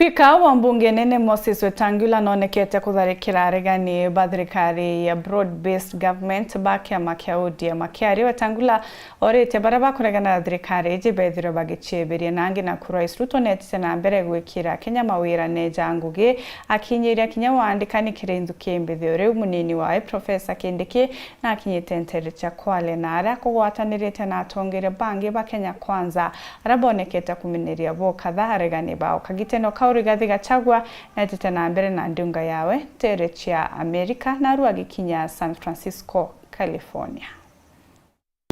Spika wa mbunge nene Moses Wetangula nonekete kutharikira aregani ba thirikari ya broad-based government ba kiama kia O D M. Akiaria, Wetangula oritie baria bakuregana na thirikari iji bethirwe bagicieberia, na angi naku Rais Ruto netite na mbere gwikira Kenya mawira neja ngugi, akinyiria kinya wandikani kiri nthuki mbithi. O riu munini wawe Professor Kindiki nakinyite ntere cia Kwale, na aria akugwatanirite na atongeria bangi ba Kenya Kwanza, aria bonekete kumineria bo kadhaa aregani bao. Kagiteno kau Rigathi Gachagua netite na mbere na ndunga yawe ntere cia Amerika, naru agikinya San Francisco, California.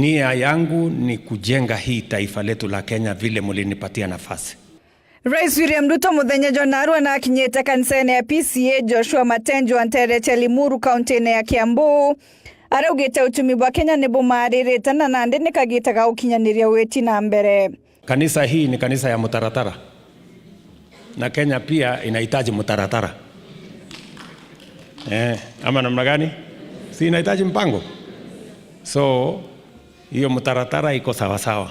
Nia yangu ni kujenga hii taifa letu la Kenya vile mulinipatia nafasi. Rais William Ruto muthenya jwa narua nakinyite kanisene ya P C A Joshua Matenjwa ntere cia Limuru, kauntine ya Kiambu. Araugite uchumi bwa Kenya ni bumaririte na nandi ni kagita ga gukinyaniria witi na mbere. Kanisa hii ni kanisa ya mtaratara. Na Kenya pia inahitaji mtaratara. Eh, ama namna gani? Si inahitaji mpango? So, hiyo mtaratara iko sawa sawa.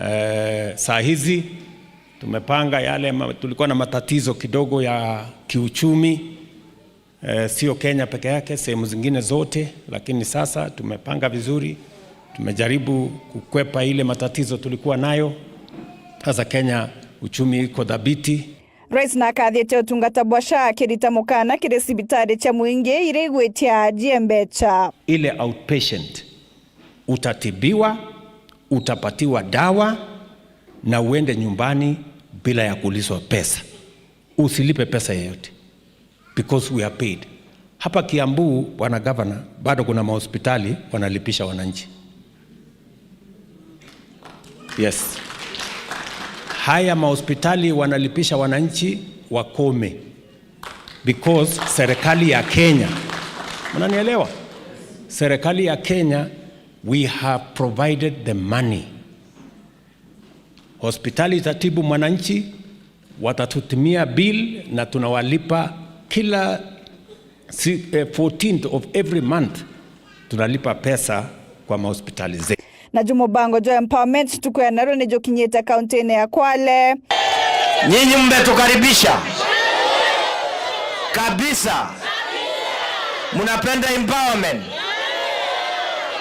Eh, saa hizi tumepanga yale ma-, tulikuwa na matatizo kidogo ya kiuchumi. Eh, sio Kenya peke yake, sehemu zingine zote, lakini sasa tumepanga vizuri, tumejaribu kukwepa ile matatizo tulikuwa nayo. Sasa Kenya uchumi iko dhabiti. Rais nakathite utungata bwa SHA akirita mukana kiri cibitari cia mwingi iria igwitia ajie mbecha. Ile outpatient, utatibiwa, utapatiwa dawa na uende nyumbani bila ya kuulizwa pesa. Usilipe pesa yoyote. Because we are paid. Hapa Kiambu, bwana gavana, bado kuna mahospitali wanalipisha wananchi. Yes. Haya mahospitali wanalipisha wananchi wakome. Because serikali ya Kenya, mnanielewa? Serikali ya Kenya, we have provided the money. Hospitali itatibu mwananchi, watatutumia bill na tunawalipa Kila si, eh, fourteenth of every month tunalipa pesa kwa mahospitali zetu. Naju mubango jwa empowerment ntuku ya narua ni jukinyite kaunti-ini ya Kwale. Nyinyi mmetukaribisha kabisa. Mnapenda empowerment?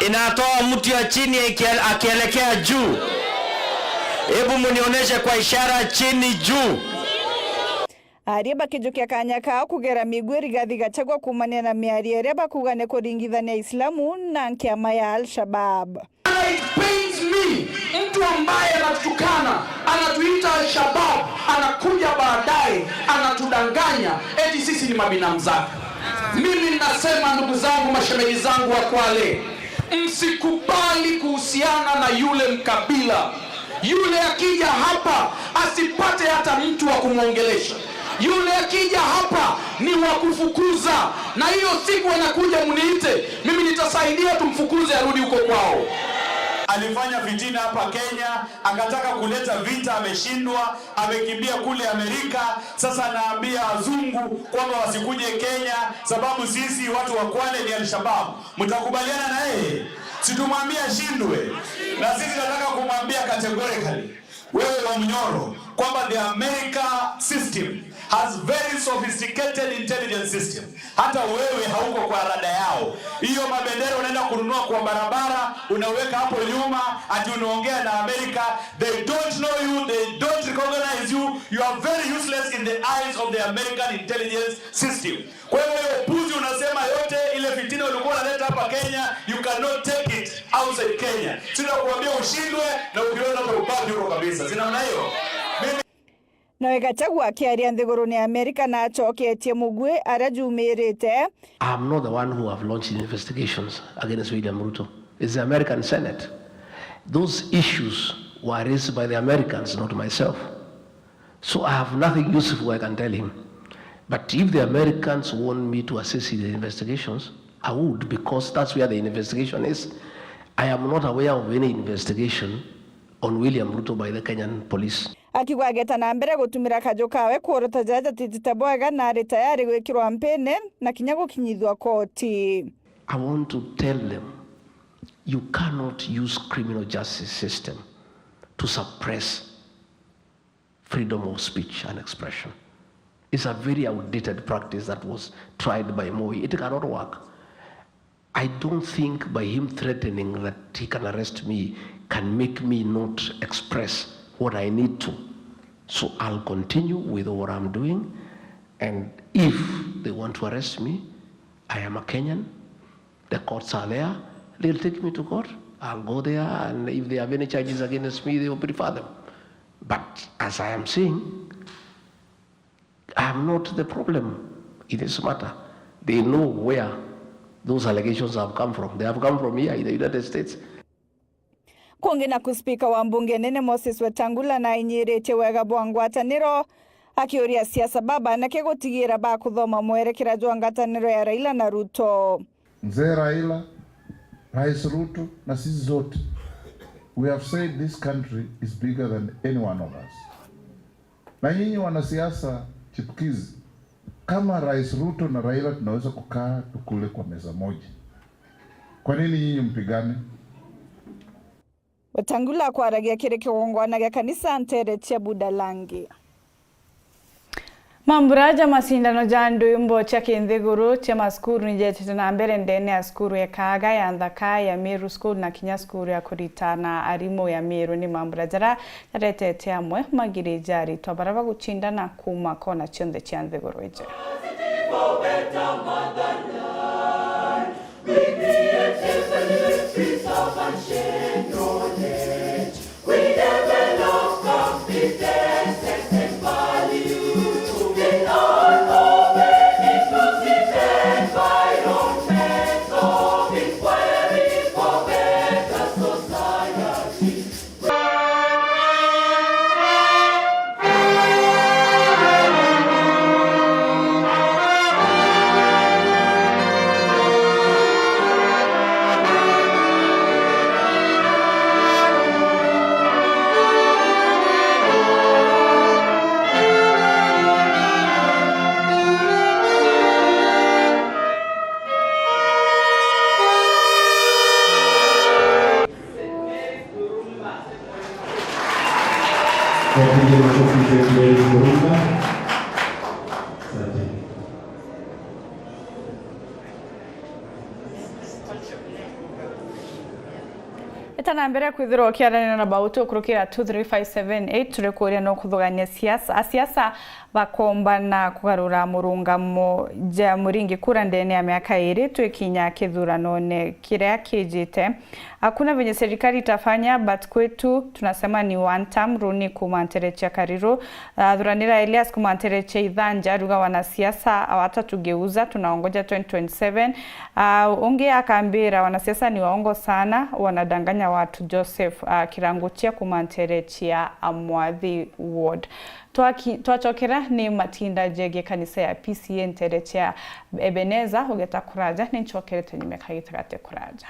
Inatoa mtu ya chini ikiel-, akielekea juu. Hebu mnionyeshe kwa ishara chini juu. Aria bakijukia kanya kao kugera migwi Rigathi Gachagua kuumania na miario iria bakuuga ni kuringithania Aislamu na nkiama ya Al-Shabab. It pains me, mtu ambaye anatutukana, anatuita Al-Shabab, anakuja baadaye anatudanganya eti sisi ni mabinamu zake. Mimi ninasema, ndugu zangu, mashemeji zangu wa Kwale, msikubali kuhusiana na yule mkabila. Yule akija hapa asipate hata mtu wa kumwongelesha. Yule akija hapa ni wa kufukuza, na hiyo siku anakuja mniite, mimi nitasaidia tumfukuze arudi huko kwao. Alifanya fitina hapa Kenya, akataka kuleta vita, ameshindwa, amekimbia kule Amerika. Sasa anaambia wazungu kwamba wasikuje Kenya sababu sisi watu wa Kwale ni Al-Shabab. Mtakubaliana na yeye? Si tumwambie ashindwe? Na sisi tunataka kumwambia categorically, wewe wa Mnyoro, kwamba the America system has very sophisticated intelligence system. Hata wewe hauko kwa rada yao. Hiyo mabendera unaenda kununua kwa barabara, unaweka hapo nyuma, ati unaongea na Amerika. They don't know you, they don't recognize you. You are very useless in the eyes of the American intelligence system. Kwa hivyo hiyo upuzi unasema yote, ile fitina ulikuwa unaleta hapa Kenya, you cannot take it outside Kenya. Sina kuambia ushindwe, na ukiweza hata ubaki huko kabisa. Si namna hiyo? Mimi Nowe Gachagua akiaria nthigurune ya Amerika na acoketie mugwi aria jumirite. I am not the one who have launched investigations against William Ruto. It's the American Senate. Those issues were raised by the Americans, not myself. So I have nothing useful I can tell him. But if the Americans want me to assist in the investigations, I would, because that's where the investigation is. I am not aware of any investigation on William Ruto by the Kenyan police. Akiuga ageta na mbere gutumira kaju kawe kuorota jaja jatitite bwega na ari tayari gwikirwa mpini na kinya gukinyithua koti. I want to tell them, you cannot use criminal justice system to suppress freedom of speech and expression. It's a very outdated practice that was tried by Moi. It cannot work. I don't think by him threatening that he can arrest me can make me not express what I need to. So I'll continue with what I'm doing, and if they want to arrest me, I am a Kenyan. The courts are there. They'll take me to court. I'll go there, and if they have any charges against me, they will prefer them. But as I am saying, I am not the problem in this matter. They know where those allegations have come from. They have come from here in the United States. Kungi naku spika wa mbunge nene Moses Wetangula nainyiritie wega bwa ngwataniro, akiuria siasa baba nake gutigira bakuthoma mwerekera jwa ngwataniro ya Raila na Ruto. Mzee Raila, Rais Ruto na sisi zote, we have said this country is bigger than any one of us. Na nyinyi wanasiasa chipukizi, kama Rais Ruto na Raila tunaweza kukaa tukule kwa meza moja, kwa nini nyinyi mpigane? Wetangula akwaragia kiri kigongwana gia kanisa ntere cia Budalangi. Mambura ja macindano ja ndwimbo cia kinthiguru cia macukuru ni jetete na mbere ndene ya cukuru ya Kaaga, ya Nthaka, ya Meru School na kinya cukuru ya kuritana arimu ya Meru. Ni mambura jara jaretete amwe magiri ja aritwa bara bagucindana kuuma kona cionthe cia nthiguru iji. Wapigie makofi Jackie Murunga. Asante. Eta na mbere kwithirwa ukiaranira na Bautu ukurukira two three five seven eight, turi kuria no kuthugania siasa. Asiasa bakombana kugarura murungamo ja muringi kura ndene ya miaka iri twikinya kithuranone kiria kijite. Hakuna venye serikali itafanya, but kwetu tunasema ni one term, Runi kuma Ntereche ya Kariru. Ah, Thuranira Elias kuma Ntereche Ithanja, ruga wanasiasa hawatatugeuza, tunaongoja twenty twenty-seven. Ah, ungi akambira wanasiasa ni waongo sana, wanadanganya watu. Joseph, ah, Kiranguchia kuma Ntereche ya Amwathi Ward. Twaki-, twachokera ni Matinda Njege kanisa ya P C A Ntereche ya Ebeneza, ugeta kuraja, ni nchokerete nyuma kagita gate kuraja.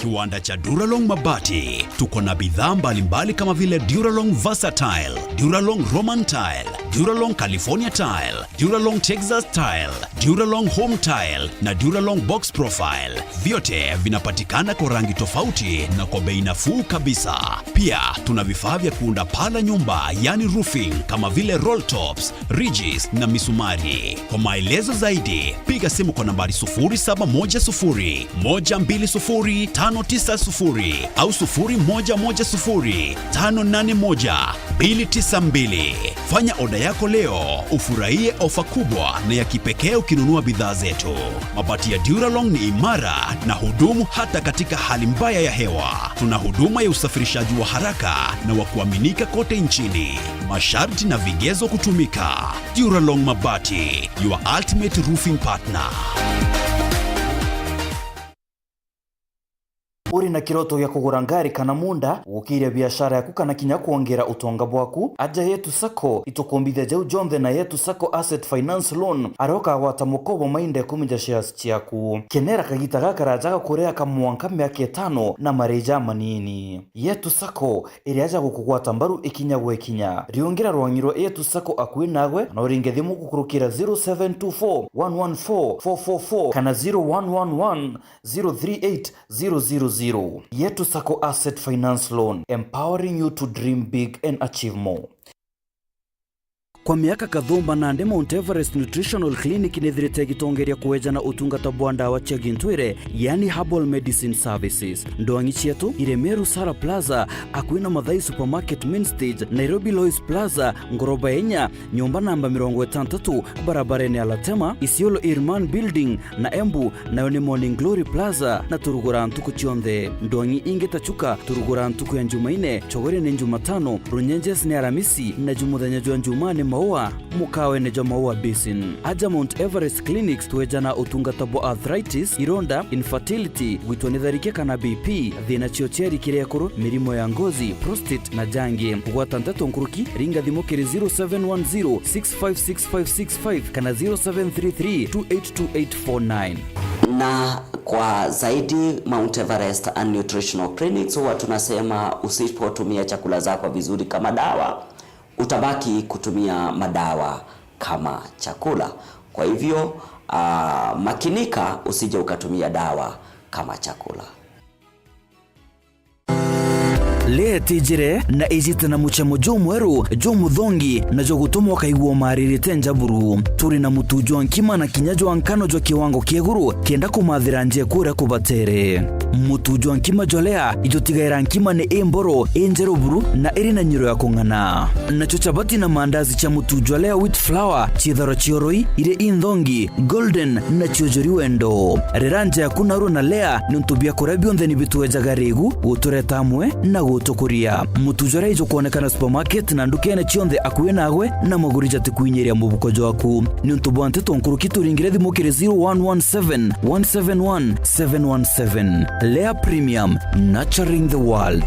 Kiwanda cha Duralong Mabati. Tuko na bidhaa mbalimbali kama vile Duralong Versatile, Duralong Roman Tile, Duralong California Tile, Duralong Texas Tile, Duralong Home Tile na Duralong Box Profile. Vyote vinapatikana kwa rangi tofauti na kwa bei nafuu kabisa. Pia tuna vifaa vya kuunda paa la nyumba, yani roofing, kama vile roll tops, ridges na misumari. Kwa maelezo zaidi, piga simu kwa nambari sufuri saba moja sufuri, moja mbili sufuri, tano tisa sufuri au sufuri moja moja sufuri, tano nane moja, mbili tisa mbili. Fanya oda yako leo, ufurahie ofa kubwa na ya kipekee ukinunua bidhaa zetu. Mabati ya Duralong ni imara na hudumu hata katika hali mbaya ya hewa. Tuna huduma ya usafirishaji wa haraka na wa kuaminika kote nchini. Masharti na vigezo kutumika. Duralong Mabati, your ultimate roofing partner. Uri na kiroto gia kugura ngari kana munda, gukiria biashara yaku kana kinya kwongera utonga bwaku? Aja Yetu Sacco, itukumbithia jau jonthe na Yetu Sacco Asset Finance Loan, aria ukagwata mukobo mainda ikumi ja shares ciaku. Kenera kagita gakaraja ga kuria ka mwanka miaka itano na marii jamanini. Yetu Sacco, iria ja gukugwata mbaru ikinya gwe kinya. Riungira rwang'i rwa Yetu Sacco akui nagwe, na uringe thimu gukurukira zero seven two four, one one four, four four four kana zero one one one, zero three eight, zero zero zero. Yetu Sacco Asset Finance Loan, empowering you to dream big and achieve more. Kwa miaka kathumba nandi, Mount Everest Nutritional Clinic nithirite igitongeria kuejana utungata bwa ndawa cia gintwire, yani herbal medicine services. Ndwang'i cietu iri Meru Sara Plaza, akui na Mathai Supermarket Main Stage, Nairobi Lois Plaza, ngoroba ya inya, nyumba namba mirongo itantatu, barabarene ya Latema, Isiolo Irman Building, na Embu, nayo ni Morning Glory Plaza, na turugura ntuku cionthe. Ndwang'i ingi ta Chuka turugura ntuku ya Njumaine, Chogoria ni Njumatano, Runyenjes ni Aramisi, na ju muthenya jwa Njumaa ni Maua, mukawene jwa Maua Basin. Aja Mount Everest Clinics twejana utungata bwa arthritis, ironda, infertility, gwitwa ni tharike kana B P, thina cia uciari kiri ekuru, mirimo ya ngozi, prostate na jangi. Kugwata nteto nkuruki, ringa thimu kiri zero seven one zero six five six five six five kana zero seven three three two eight two eight four nine. Na kwa zaidi, Mount Everest and Nutritional Clinics huwa tunasema usipotumia chakula zako vizuri kama dawa, utabaki kutumia madawa kama chakula. Kwa hivyo, ah, makinika usije ukatumia dawa kama chakula. Lee tijire na ijite na muchemo jumweru, jumuthongi, na jugutuma ukaigua umaririte njaburu. Turi na mutu jwa nkima na kinya jwa nkano jwa kiwango kia iguru, kenda kumathira nje kuria kubatere. Mutu jwa nkima jwa Lee ijutigaira nkima ni imboro, injeru buru, na iri na nyiro ya kung'ana. Nacho chapati na mandazi cha mutu jwa Lee wheat flour, ciitharo cioroi, iri inthongi, golden, na ciojori wendo. Rera nja yaku narua na Lee, niuntu biakuria bionthe ni bitwejaga rigu, gutureta amwe na gutukuria. Mutu jwa Lee ijukwonekana supermarket na ndukene cionthe akui nagwe, na maguri jatikwinyiria mubuko jwaku. Niuntu bwa nteto nkuruki turingire thimu kiri zero one one seven, one seven one, seven one seven. Lee Premium, nurturing the world.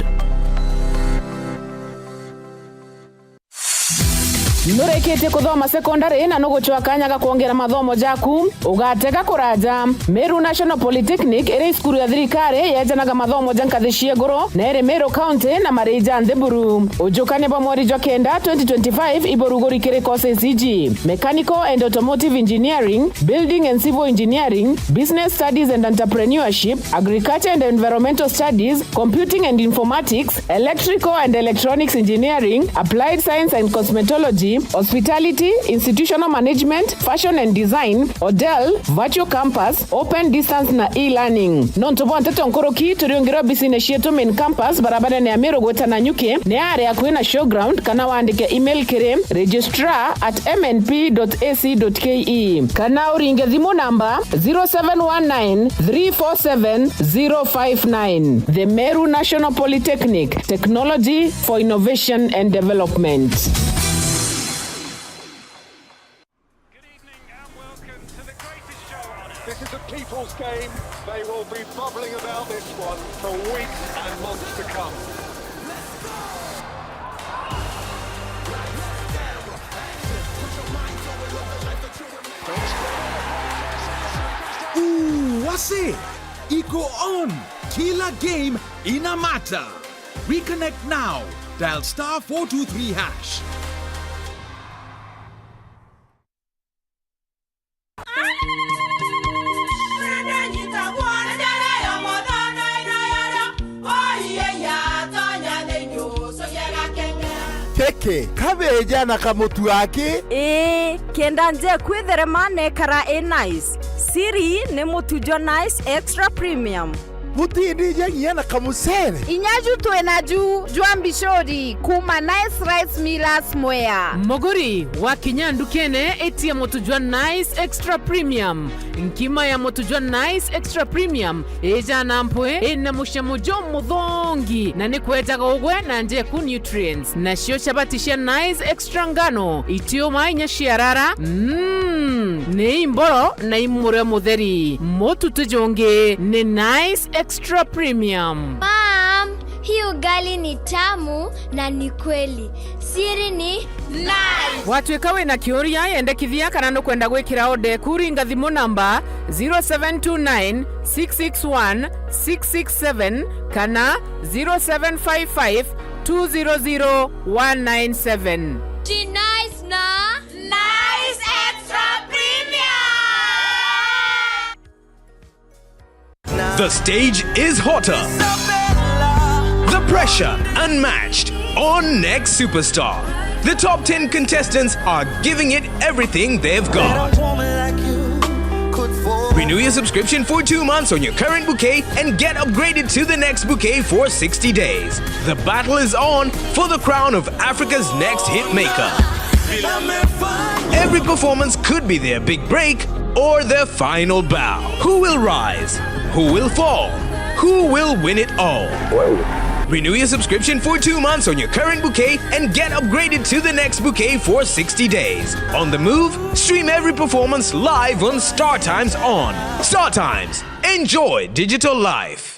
Nurikitie kuthoma secondary na nugucwa kanya ga kwongera mathomo jaku? Ugatega kuraja. Meru National Polytechnic iri cukuru ya thirikari yejanaga mathomo ja nkathi cia iguru na iri Meru County na marii ja nthi buru. Ujukania bwa mweri jwa kenda twenty twenty-five iburuguri kiri courses iji: Mechanical and Automotive Engineering, Building and Civil Engineering, Business Studies and Entrepreneurship, Agriculture and Environmental Studies, Computing and Informatics, Electrical and Electronics Engineering, Applied Science and Cosmetology, Hospitality, Institutional Management, Fashion and Design, Hotel, Virtual Campus, Open Distance na E-Learning. Nontu bwa nteto nkuruki, turiungire obisine cietu main campus, barabarene ya Meru gwita Nanyuki, ni aria akui na showground, kana wandike email kiri registrar at M N P dot A C dot K E, kana uringe thimu namba zero seven one nine three four seven zero five nine. The Meru National Polytechnic, technology for innovation and development. Good evening and welcome to the greatest show on earth. This is a people's game. They will be bubbling about this one for weeks and months to come. Ooh, wase! Iko on! Kila game ina matter! Reconnect now. Dial star four two three hash. Keke, kabeja na kamutu aki? Ii, kenda nje kwitherema nekara i nice. Siri ni mutu jwa Nice Extra Premium. Butindija nginya na kamucere. Inya ju twina ju jwa mbicuri kuma Nice Rice Millers Mwea. Muguri, wakinya ndukene, itia mutu jwa Nice Extra Premium. Nkima ya mutu jwa Nice Extra Premium ijana mpwi, ina mucamo jumuthongi, na ni kwejaga ugwe na njeku nutrients. Nacio chabati cia Nice Extra ngano, itiuma inya ciarara, mm, ni imboro na imurio mutheri. Mutu ti jungi ni Nice Extra Premium. Mom, hii ugali ni tamu na ni kweli. Siri ni Nice. Watwika wina kiuria, yendekithia kana nukwenda gwikira order eku, ringa thimu namba zero seven two nine six six one six six seven kana zero seven five five two zero zero one nine seven. Ji Nice na Nice Extra Premium. The stage is hotter. The pressure unmatched on Next Superstar. The top ten contestants are giving it everything they've got. Renew your subscription for two months on your current bouquet and get upgraded to the next bouquet for sixty days. The battle is on for the crown of Africa's next hit maker. Every performance could be their big break or their final bow. Who will rise? Who will fall? Who will win it all? Renew your subscription for two months on your current bouquet and get upgraded to the next bouquet for sixty days. On the move, stream every performance live on StarTimes On. StarTimes. Enjoy digital life.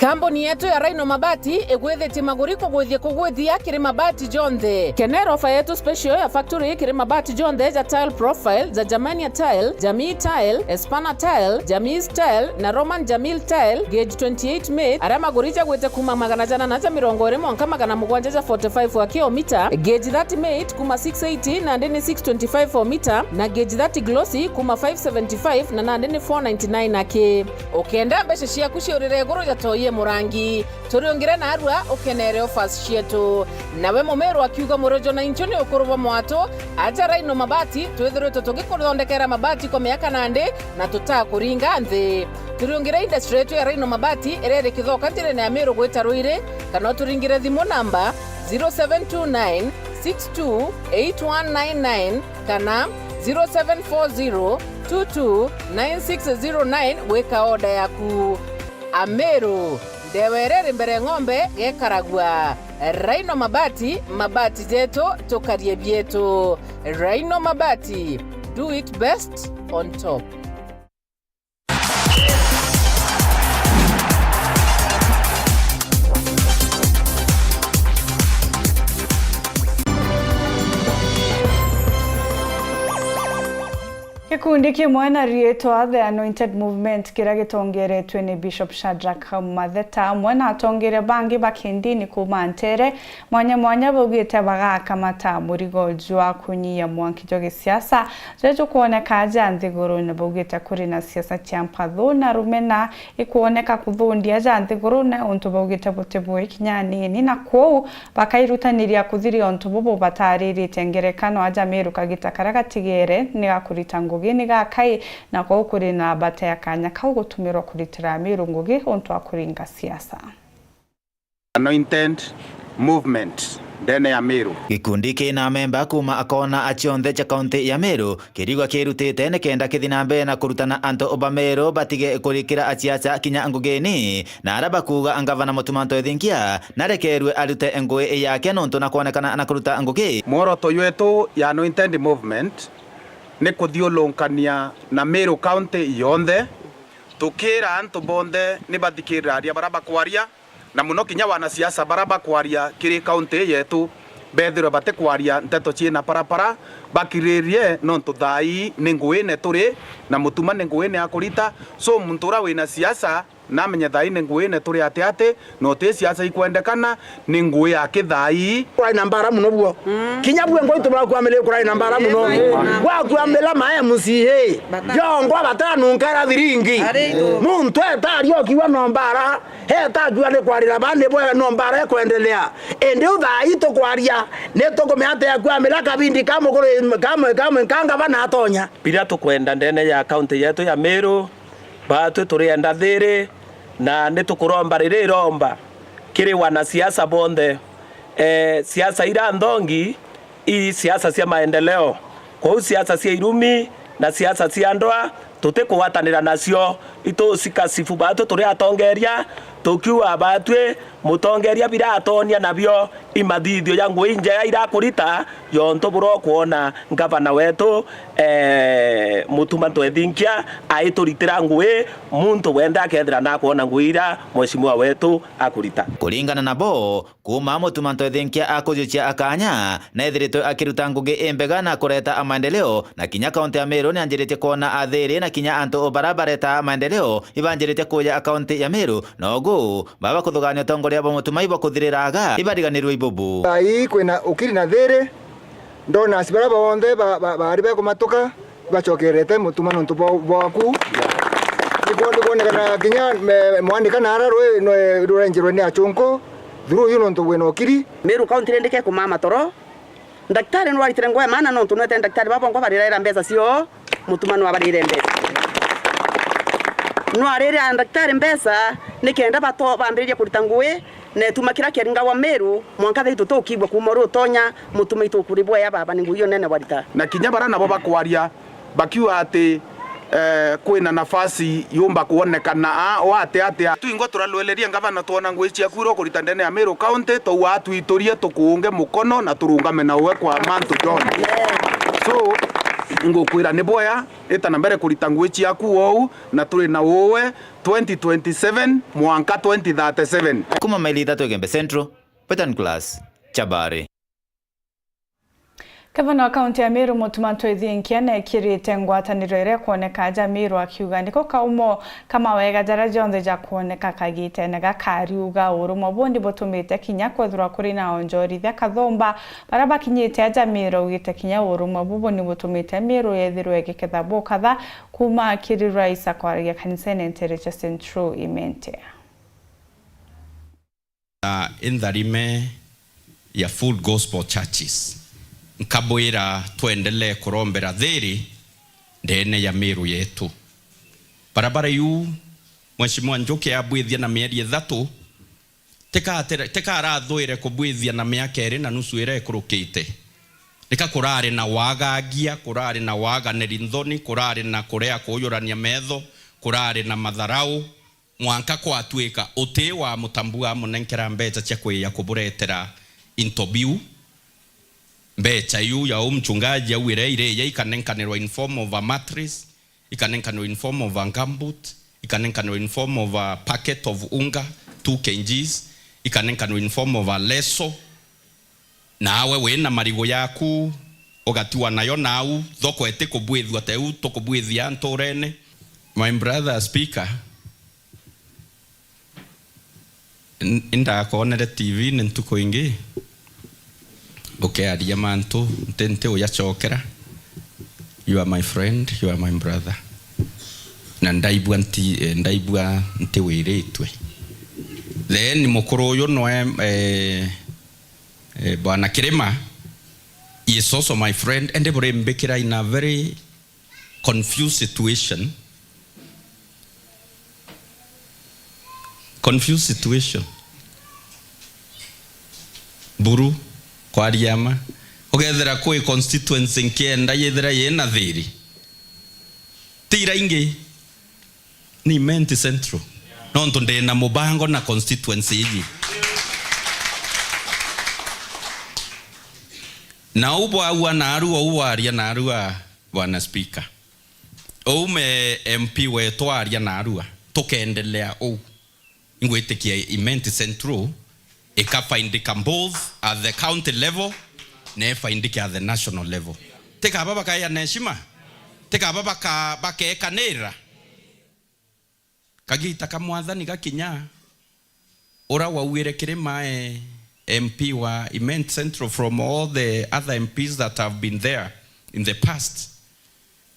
Kambuni yetu ya Rhino Mabati igwithitie maguri kugwithia kugwithia kiri mabati jonthe. Kenera ofa yetu special ya factory kiri mabati jonthe ja tile profile, ja Germania tile, Jamii tile, Espana tile, Jamii tile na Roman Jamil tile, gauge twenty-eight mate, aria maguri jagwite kuma magana jana na ja mirongo iri mwanka magana mugwanja ja forty-five wa kilomita, gauge thirty mate kuma six eighty nandi ni six twenty-five o mita, na gauge thirty glossy kuma five seventy-five na nandi ni four ninety-nine aki. Ukenda mbeca ciaku ciurire iguru ja toi e murangi, turiungire narua ukenere offers cietu. Nawe mumiru akiuga murojo na inchu ni ukuru bwa mwatu, aja Rhino Mabati, twithiritwe tugikuthondekera mabati kwa miaka nandi na tutakuringa nthi. Turiungire industry yetu ya Rhino Mabati iria iri Kithoka njirene ya Miru gwita Ruiri, kana uturingire thimu namba zero seven two nine six two eight one nine nine kana zero seven four zero two two nine six zero nine gwika order yaku. Ameru, ndewa iria iri mbere ng'ombe gekaragua. Rhino Mabati, mabati jetu, tukarie bietu. Rhino Mabati, do it best on top. Gikundi kimwe na riitwa The Anointed Movement, kiria gitongeretwe ni Bishop Shadrack Matheta, amwe na atongeria bangi ba kindini kuuma nteere mwanya mwanya, baugite bagakamata murigo jwa kunyia mwanki jwa gisiasa juria jukwoneka aja nthigurune. Baugite kuri na siasa cia mpathu na rumena ikwoneka kuthundia aja nthigurune, untu baugite buti bui kinya anini, na kwou bakairutaniria kuthiria untu bubu bataririte ngerekano aja Meru kagita karia gatigere ni ga kurita ngugi ni gakai, na kwou kuri na mbata ya kanya kau gutumirwa kuritira Meru ngugi untu wa kuringa siasa. Anointed Movement ndene ya Meru. Gikundi kina memba kuuma akoona a cionthe cia kaunti ya Meru kirigwa kirutite nikenda kithi na mbere na kurutana antu ba Meru batige kurikira asiasa kinya ngugini, na aria bakuuga ngavana Mutuma M'Ethingia narekerue arute ngui yake nontu na kwonekana na kuruta ngugi. Mworoto jwetu ya Anointed Movement ni kuthiulunkania na Meru County yonthe, tukiira antu bonthe ni bathikiriraria baria bakwaria, na muno kinya wanasiasa baria bakwaria kiri kaunti ii yetu, bethirwe batikwaria nteto ciina parapara, bakiririe, nontu thaa ii ni nguine turi, na Mutuma ni nguine akurita. So, muntu uria wina siasa namenye thaa ii ni nguine turi ati ati, na uti siasa ikwendekana, ni ngui ya kithaa ii. Kurai na mbara muno buo. Kinya buo ngoi tubara kwamile kurai na mbara muno. Gwakwamila ma M C A. Yongwa batanunkera thiringi. Muntu etaria okiwa no mbara. Etakiwa ni kwarira bandi bwega no mbara ekwendelea. Indi u thaa ii tukwaria, ni tukumea atia kwamila kabindi ka mukuru, ka mwe, ka mwe, ka ngavana atonya. Biria tukwenda ndene ya kaunti yetu ya Meru, batwi turienda thiri, na ni tukuromba riri iromba kiri wanasiasa bonthe. Eh, siasa ira nthongi, i siasa cia maendeleo. Kwou siasa cia irumi na siasa cia ndwa tutikugwatanira nacio. Itusika sifu batwi turi atongeria, tukiuga batwi mutongeria bira atonia nabio i mathithio ja ngui injea ira akurita, yontu buria ukwona ngavana wetu, eh, Mutuma M'Ethingia aituritira ngui, muntu wenthe akethira nakwona ngui ira mheshimiwa wetu akurita. Kuringana nabo, kuuma Mutuma M'Ethingia akujukia akanya, neethiritwe akiruta ngugi imbega na kureta maendeleo, na kinya kaunti ya Meru nianjiritie kwona athiri na kinya antu baria bareta maendeleo ibanjiritie kuja kaunti ya Meru, nogu baba kuthugania utongoria bwa Mutuma ibakuthiriraga ibariganirwe ibubu. Thaa ii kwina ukiri na thiri, ndona aci baria bonthe ba-, ba-, baari bekumatuka, bacokerete Mutuma nontu bwa-, bwaku. Nikwonekana kinya me-, mwandika nara rwi-, nwe-, rurenjirwe ni achunku, through you nontu bwina ukiri. Meru County rindi kekumama toro. Ndaktari nwaritire ngwe maana nontu nwete ndaktari baba ngwa bariraira mbeca cio, Mutuma nwabarire mbeca. Nwarire a ndaktari mbeca, nikenda bato-, bambiririe kurita ngui, na ituma kiria kiaringawa Meru, mwanka thaitu tukigua kuuma uri utonya, Mutuma itukuri bwea baba ni ngui iyo nene warita. Na kinya baria nabo bakwaria, bakiuga ati, eh, kwina nafasi yumba kwonekana, a, o ati ati. Twingwa turarweleria ngavana, twona ngui ciaku iria ukurita ndene ya Meru County, twauga atwiturie, tukuunge mukono na turungame na uwe kwa mantu jonthe. So, ngukwira ni bwea, ita na mbere kurita ngui ciaku ou, na turi na uwe twenty twenty-seven mwanka twenty thirty-seven. Kuma maili ithatu Igembe Central, Peter Nicholas, Chabari. Gavana wa kaunti ya Meru, Mutuma M'Ethingia, neekirite ngwataniro iria ikwoneka aja Meru, akiuga niko kaumo ka mawega jaria jonthe jakwoneka kagitene gaka. Ariuga urumwe buu ni butumite kinya kwethirwa kuri na onjorithia kathumba baria bakinyite aja Meru. Augite kinya urumwe bubu ni butumite Meru yethirwe igiketha bukatha kuuma kiri rais akwaragia kanisene ntere Justin True Imenti. Na intharime ya Full Gospel Churches, nkabwira twendelee kurombera thiri ndene ya Meru yetu. Barabara iu, Mheshimiwa Njuki abwithia na mieri ithatu, tikatira-, tikarathwire kubwithia na miaka iri na nusu iria ikurukite. Nika kurari na wagangia, kurari na waganiri nthoni, kurari na kuria kuujurania metho, kurari na matharau, mwanka kwatuika uti wa Mutambua amunenkera mbeca cia kwija kuburetera into biu. Mbeca iu ya u mchungaji augire irija ikanenkanirwa in form of a mattress, ikanenkanirwa in form of a gumboot, ikanenkanirwa in form of a packet of unga, two K Gs, ikanenkanirwa in form of a leso. Nawe wina marigu yaku, Ugatiwa nayo nau, thoko itikubwithua ta iu tukubwithia nturene. My brother speaker, n-, indakonere T V ni ntuku ingi ukiaria mantu nti, nti uyacokera. You are my friend, you are my brother. Na ndaigua nti, eh, ndaigua ntiwiritwe. Then mukuru uyu nwe, eh, eh, Bwana Kirima, he is also my friend, and burimbikira in a very confused situation. Confused situation. Buru, kwaria ma. Ugethira kwi constituency nkienda yithira yina thiri. Ti ira ingi. Ni Imenti Central. Nontu ndina mubango na constituency iji. Na u bwaua narua, u waria narua, Bwana Speaker. Ou me M P wetu aria narua, tukendelea ou. Ingwitikia Imenti Central ikafaindika both at the county level na ifaindike at the national level. Tikaba bakaeana heshima? Tikaba baka-, bakekanira? Kagita ka mwathani gakinya, ura wauire Kirima e M P wa Imenti Central from all the other M Ps that have been there in the past,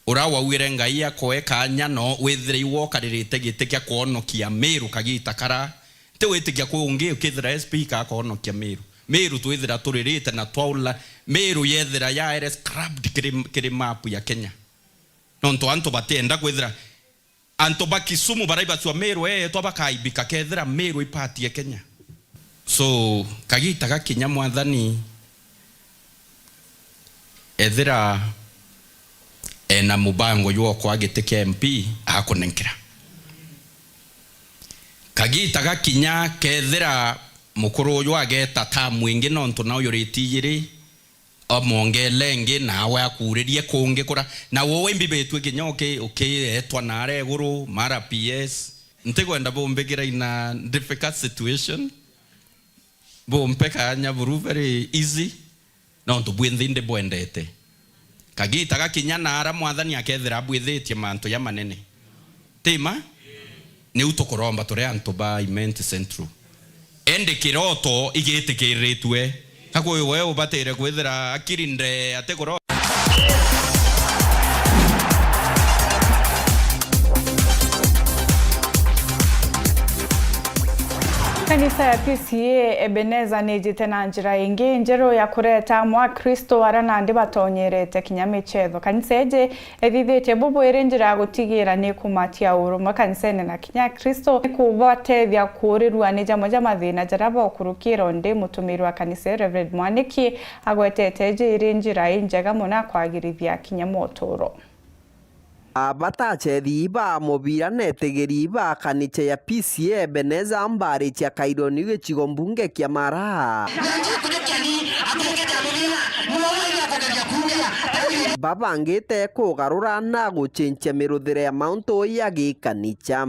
ura wauire Ngai akoe kanya no withire iwe ukaririte giti kia kwonokia Miru kagita kara. Nti witikia kwi ungi ukithira S P ika akonokia Miru. Miru twithira turirite na twaula, Miru yethira yaere scrapped kiri, kiri map ya Kenya. Nontu antu batienda kwithira antu ba Kisumu baria ibacua Miru eetwa bakaibika kethira Miru ipatie Kenya. So, kagita gakinya mwathani ethira ena mubango jwa kwa giti kia M P akunenkera. Kagita gakinya kethira mukuru uju ageta tamu ingi nontu na uyuriti ijiri, amwongele ingi, nawe akuuririe kungi kura. Na wowe imbibitue kinya uki-, ukietwa nare iguru, mara P S. Ntikwenda bumbikira in a difficult situation. Bumpe kanya buru very easy. Nontu bwinthe ndibwendete. Kagita gakinya naara mwathani akethira abwithitie mantu jamanene. Ti ma? Niu tukuromba turi antu ba Imenti Central. Indi kiroto igitikiritue. Ka kwi we ubatire kwithira akiri ndee ati kurota. Kanisa ya P C A Ebenezer nijite na njira ingi njeru ya kureta amwe Akristo aria nandi batonyerete kinya michetho. Kanisa iji ethithitie bubwiri njira ya gutigira ni kumatia urumwe kanisene na kinya Akristo, ni kubatethia kuurirua ni jamwe ja mathina jaria baukurukira. Undi mutumiri wa kanisa ii, Reverend Mwaniki, agwetete iji iri njira injega mono ya kwagirithia kinya moturo. Abatachethi ba mubira na etegeri ba kanicha ya P C A Ebenezer mbari cia Kaironi gicigo mbunge kia Mara. Babangite kugarura na gucenjia miruthire ya mauntu ya gikanicha.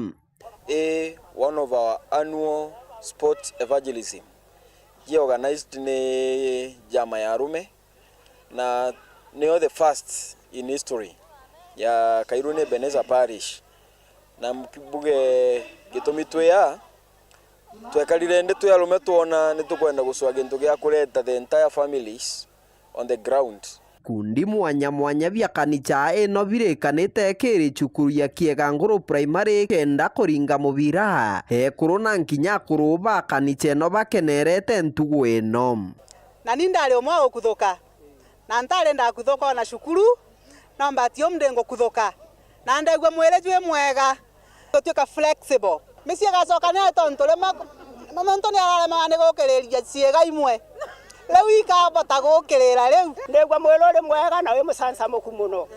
Ii one of our annual sport evangelism, ki organized ni jama ya arume, na niyo the first in history ya Kairuni Ebenezer Parish. Na mbuge gitumi twi aa, twekarire ndi twi arume twona ni tukwenda gucua gintu gia kureta the entire families on the ground. Kundi mwanya mwanya bia kanicha ino birikanite kiri cukuru ya Kieganguru Primary kenda kuringa mubira. Ekuru na nkinya akuru ba kanicha ino bakenerete ntugu ino. Na ni ndari umwe wa gukuthuka, na ntari ndakuthuka ona cukuru, no mbati umthi ngukuthuka, na ndegua mwiri jwi mwega. Gutuika flexible. Micii igacoka ni tontu rimwe muntu ni araremaga ni gukiriria ciiga imwe. Riu ikabota gukirira riu. Ndigua mwiri uri mwega na wi mucancamuku mono.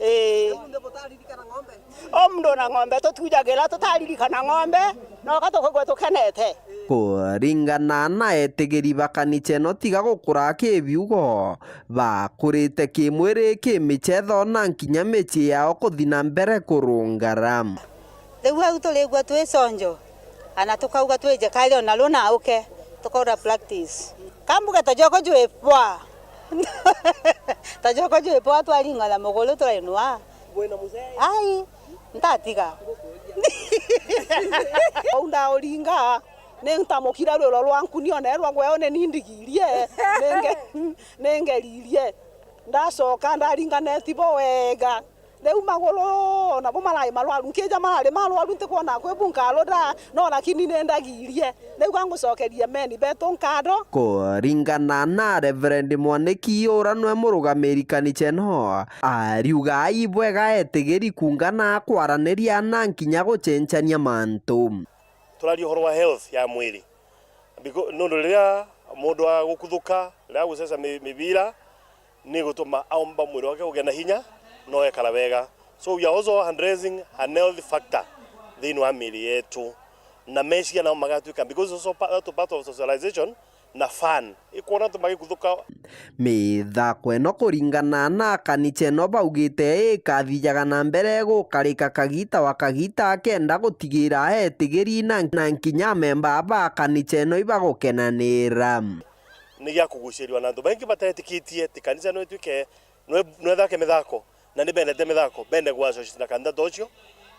Ii. Umunthi butaririkana ng'ombe? Umunthi ona ng'ombe tutiujagira, tutaririkana ng'ombe, noka tukaigua tukenete. Kuringana na etigiri ba kanicha ino, tiga gukura kibiugo, bakurite kimwiri, kimichetho na nkinya micii yao kuthi na mbere kurungara. Riu au turigua twi conjo, ana tukauga twije kari ona ru nauke, tukaura practice. Kambuge ta joko jwi bwa, Tacoka jwipo atwaringana muguru turainwa. Ai, ntatiga. Au ndauringa, ni ntamukira rwiro rwanku ni onerwa gwe one ni ndigirie. Ninge-, ningeririe. Ndacoka ndaringaneti bo wega. Riu maguru nabo marai marwaru, nkija marari marwaru ntikwona kwi bu nkaruda, no lakini nindagirie. Riu ka ngucokerie meni betu nkatho. Kuringana na Reverend Mwaniki, ura nwe murugamiri kanicha ino, ariuga ibwega etigiri kuungana kwaraniria na nkinya gucenchania mantu. Turaria uhoro wa health ya mwiri. Because, nondu riria mundu agukuthuka, riria aguceca mi-, mibira, ni gutuma aumba mwiri wake ugia na hinya, na ugekara wega. So we are also addressing an health factor thiini wa miiri yetu. Na meciria nao magatuika, because it's also pa-, part of socialization na fun. Ikwona antu magikuthuka. Mithako ino kuringana na kanicha ino baugite ikathijaga na mbere gukarika kagita wa kagita kenda gutigira etigiri na, na nkinya amemba ba kanicha ino ibagukenanira. Ni gia kugucirua na antu baingi batetikitie ti kanisa no itwike, no, no ithake mithako, na ni bendete mithako, bende gwacocete na kanitha ta ucio,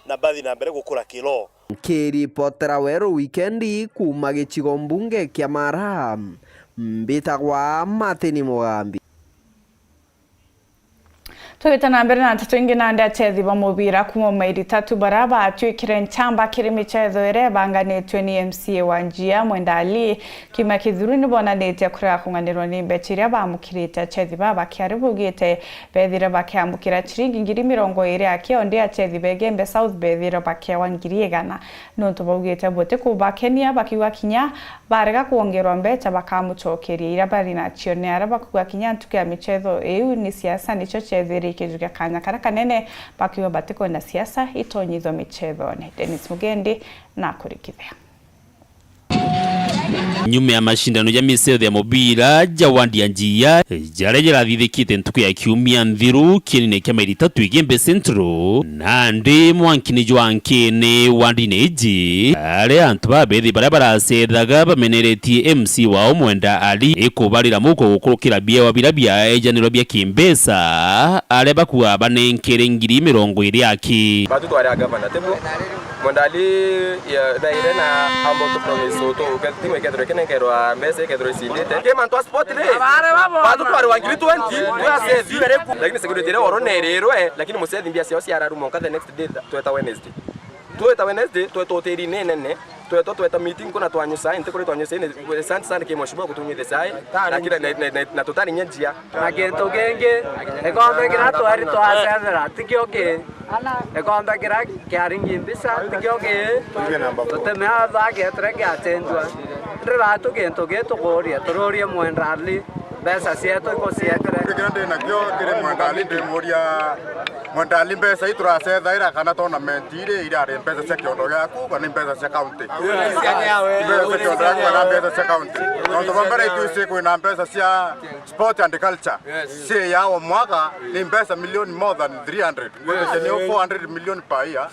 na bathi na mbere gukura kiroho. Nkiripotera Weru Wikendi kuuma gicigo mbunge kia Mara, mbitagwa Martin Mugambi. Tugite na mbere na nteto ingi, nandi achethi ba mubira kuuma mairi tatu bara batuikire nchamba kiri michetho iria ibanganitwe ni M C A wa Njia Mwenda Ali kiumia kithiru ni bonanitie kurega kung'anirwa ni mbecha iria baamukirite. Achethi baba bakiari baugite bethire bakiamukira chiringi ngiri mirongo iri akio, ndi achethi ba Igembe South bethire bakiewa ngiri igana. Nontu baugite buti kubakenia, bakiuga kinya barega kwongerwa mbecha bakamucokeria iria bari nacio. Ni aria bakuuga kinya ntuku ya michetho iu ni siasa nicio chethire ikijukia kanya karia kanene, bakiuga batikwenda siasa itonyithwa michethone. Dennis Mugendi na kurikithia. Nyuma ya mashindano ja michetho ya mubira ja wandi ya Njia, jaria jarathithikite ntuku ya kiumia nthiru kienine kia mairi tatu Igembe Central, nandi mwankini jwa nkini wandine iji, aria antu babethi baria baracethaga bameneretie M C wao Mwenda Ali ikubarira muko gukurukira biewa biria biaejanirwe bia kimbeca, aria bakuuga banenkere ngiri mirongo iri aki. Batu twari a gavana, tiguo? Mwenda Ali, ya, thaire na amba utu promise utu, uke-, timu ikethirwa ikinenkerwa mbeca, ikethirwa icindite. Ki mantu a sport ri? Abare babo. Batu twari wa ngiri twenty, twasethi. Lakini security ri oro nerirwe, lakini musethi mbia ciao ciararumwa nka the next day, tha-, tweta Wednesday. Tweta Wednesday, tweta hoteli ni nene, tweta, tweta meeting kuna twanyusa, nti kuri twanyusa, ni, asante sana ki mheshimiwa kutunyithe chai, lakini na, na, na, na tutari nyenjia. Na kintu kingi, gikombe kiria twari twacethera, tikio ki. Gikombe kiria kiari ngi mbica, tikio ki. Tutimea thagetire giachenjwa. Indi batu kintu gi tukuria, tururie Mwenda Ali, mbeca cietu ikucietire. Kiria ndi nakio kiri Mwenda Ali, ndimuria Mwenda Ali, mbeca ii turacethaira kana tournament iri, irari mbeca cia kiondo giaku, kana ni mbeca cia county? Mbeca cia kiondo giaku kana mbeca cia county? Nontu bwa mbere itwisi kwina mbeca cia Sport and culture. Yes. Cia ya o mwaka ni mbeca million more than three hundred. Yes. Ngwetete ni four hundred million per year.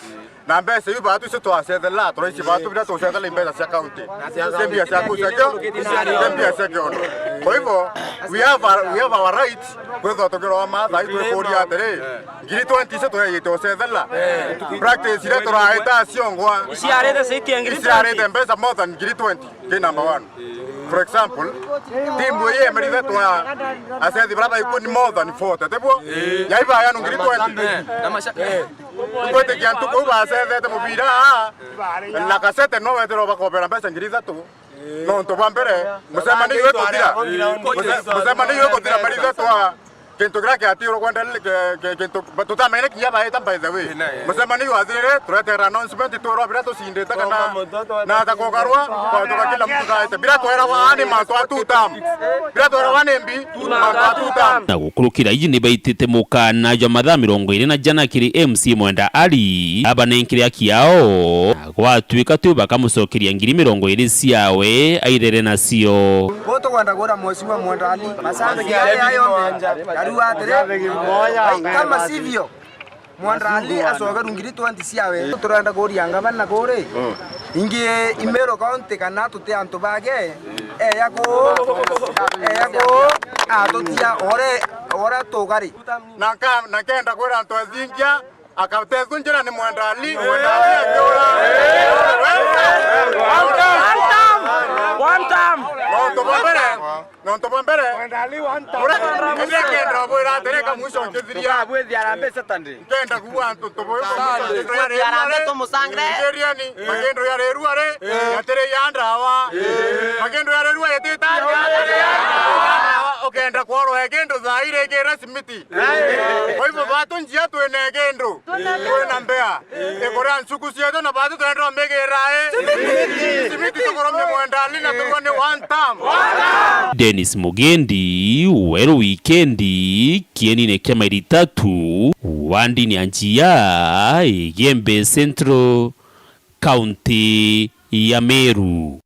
Na mbeca iu batu icio twacethela, turaici batu biria tucethela i mbeca cia county. Cia mbia cia kucakia, cia mbia cia kiondo. Kwa hivyo, we have a, we have our right kwithwa tukirwa matha, i twikuria atiri, ngiri twenty icio turaiite ucethela. Practice iria turaita ciongwa. Iciarite ciitie ngiri thirty. Iciarite mbeca more than ngiri twenty. Ki number one. For example, timu ii emerithetwa acethi baria baikuni more than forty, tibwo? Ii. Yai bayanu ngiri twenty. Eh, na masha-, eh. Ngwitikia ntuku iu bacethete mubira aa, na kasete no wethirwa bakobera mbeca ngiri ithatu. Nontu bwa mbere, mucemanio ikuthira. Muce-, mucemanio ikuthira marithetwa. Kintu kiria kiatirwo kwenda ki-, ki-, kintu ba-, tutamenyire kinya baita, by the way. Ina, ina. Mucemanio wathirire, turetera announcement, twirwa biria tucindite kana na ata kugarwa, kwatuka kila mtu kaite. Biria twerawa ni mantu a two term. Biria twerawa ni mbi, mantu a two term. Na gukurukira iji ni baitite mukana jwa mathaa mirongo iri na jana kiri M C Mwenda Ali, abanenkire aki yao. Gwatuika tu bakamucokeria ngiri mirongo iri ciawe airere nacio. Bo tukwenda kwira Mheshimiwa Mwenda Ali, mashabiki aria yonthe, ariuga atiri, kama sivyo, Mwenda Ali acokerwe ngiri twenty ciawe. Turenda kuria ngavana kuri, ingi Imero County kana tuti antu bake, eya ku, eya ku, Atutia ore, ore tugari. Na nka-, na nkenda kwira antu a Zingia, akatethua njira ni Mwenda Ali, Mwenda Ali akiura. One term! One term! Nontu bwa mbere, nontu bwa mbere, uria, indi nkenda bwira atiri, kamwisho nkithiria. Tukabwithia Harambee Saturday. Nkenda kuuga antu tubu-, Harambee tumusangre. Thiriani, makindu ya rirua ri, yatiri ya ndawa. Makindu ya rirua yatita. Ukenda kworwa kindu thaa iri ikira simiti. Kwa hivyo batu njia twina kindu. Twina mbea. Ikuria nchuku cietu na batu twenda umigira i. Simiti tukurumia Mwenda Ali na turua ni one term. Dennis Mugendi, Weru Wikendi, kienine kia Mairi Tatu, wandini ya Njia, Igembe Central, kaunti ya Meru.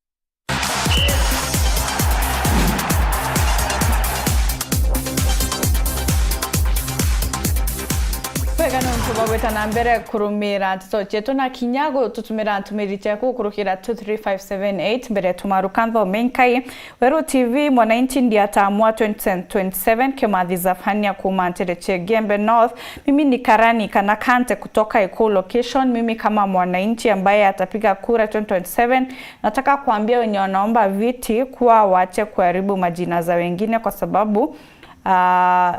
Bwega nontu bwa gwita na mbere kurumira nteto cietu na kinya gututumira ntumiri ciaku gukurukira two three five seven eight. Mbere tumaruka nthome nkai. Weru T V, Mwananchi ndiatamua twenty twenty-seven, Kimathi Zafania kuuma Ntereche, Gembe North. Mimi ni Karani kana Kante kutoka Ikuu Location. Mimi kama mwananchi ambaye atapiga kura twenty twenty-seven, nataka kuambia wenye wanaomba viti kuwa waache kuharibu majina za wengine kwa sababu, ah,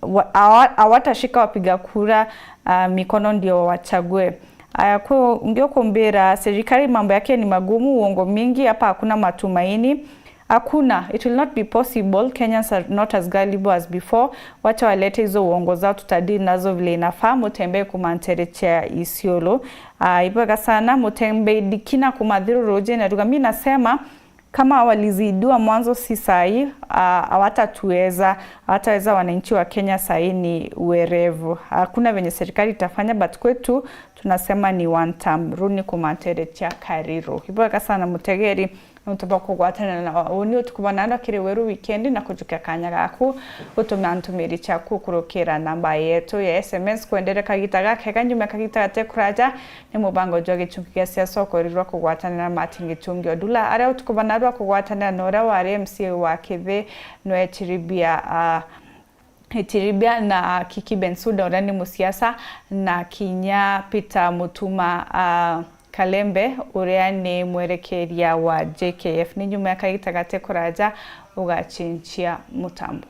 wa-, hawa-, hawatashika wapiga kura, ah, mikono ndio wachague. Aya, kwi ungi ukumbira, serikali mambo yake ni magumu, uongo mingi, hapa hakuna matumaini. Hakuna, it will not be possible. Kenyans are not as gullible as before. Wacha walete hizo uongo zao, tutadeal nazo vile inafaa. Mutembei kumanterecha Isiolo. Ah, ibwega sana, Mutembei Dikina kumathiruru ujeni, aruga, mi nasema, kama walizidua mwanzo, si sahi, ah, hawatatuweza, hawataweza wananchi wa Kenya sahi ni werevu. Hakuna venye serikali itafanya, but kwetu tunasema ni one term. Runi kumanterecha Kariro. Ibwega sana mutegeri, nontu bwa kugwatana na uni utuku bwa nandwa kiri Weru Wikendi na kujukia kanya gaku gutuma ntumiri ciaku kurukira namba yetu ya S M S. Kwenderea kagita gakega, nyuma ya kagita gate kuraja, ni mubango jwa gichungi gia siasa ukorirwa kugwatanira na Martin Gichungi Odula, aria utuku bana rwa kugwatanira na uria wari M C A wa Kithi, nwe Chiribia, ah, Chiribia na Kiki Bensuda, uria ni musiasa, na kinya Peter Mutuma, ah, Kalembe, uria ni mwerekeria wa J K F. Ni nyuma ya kagita gate kuraja ugachinchia mutambo.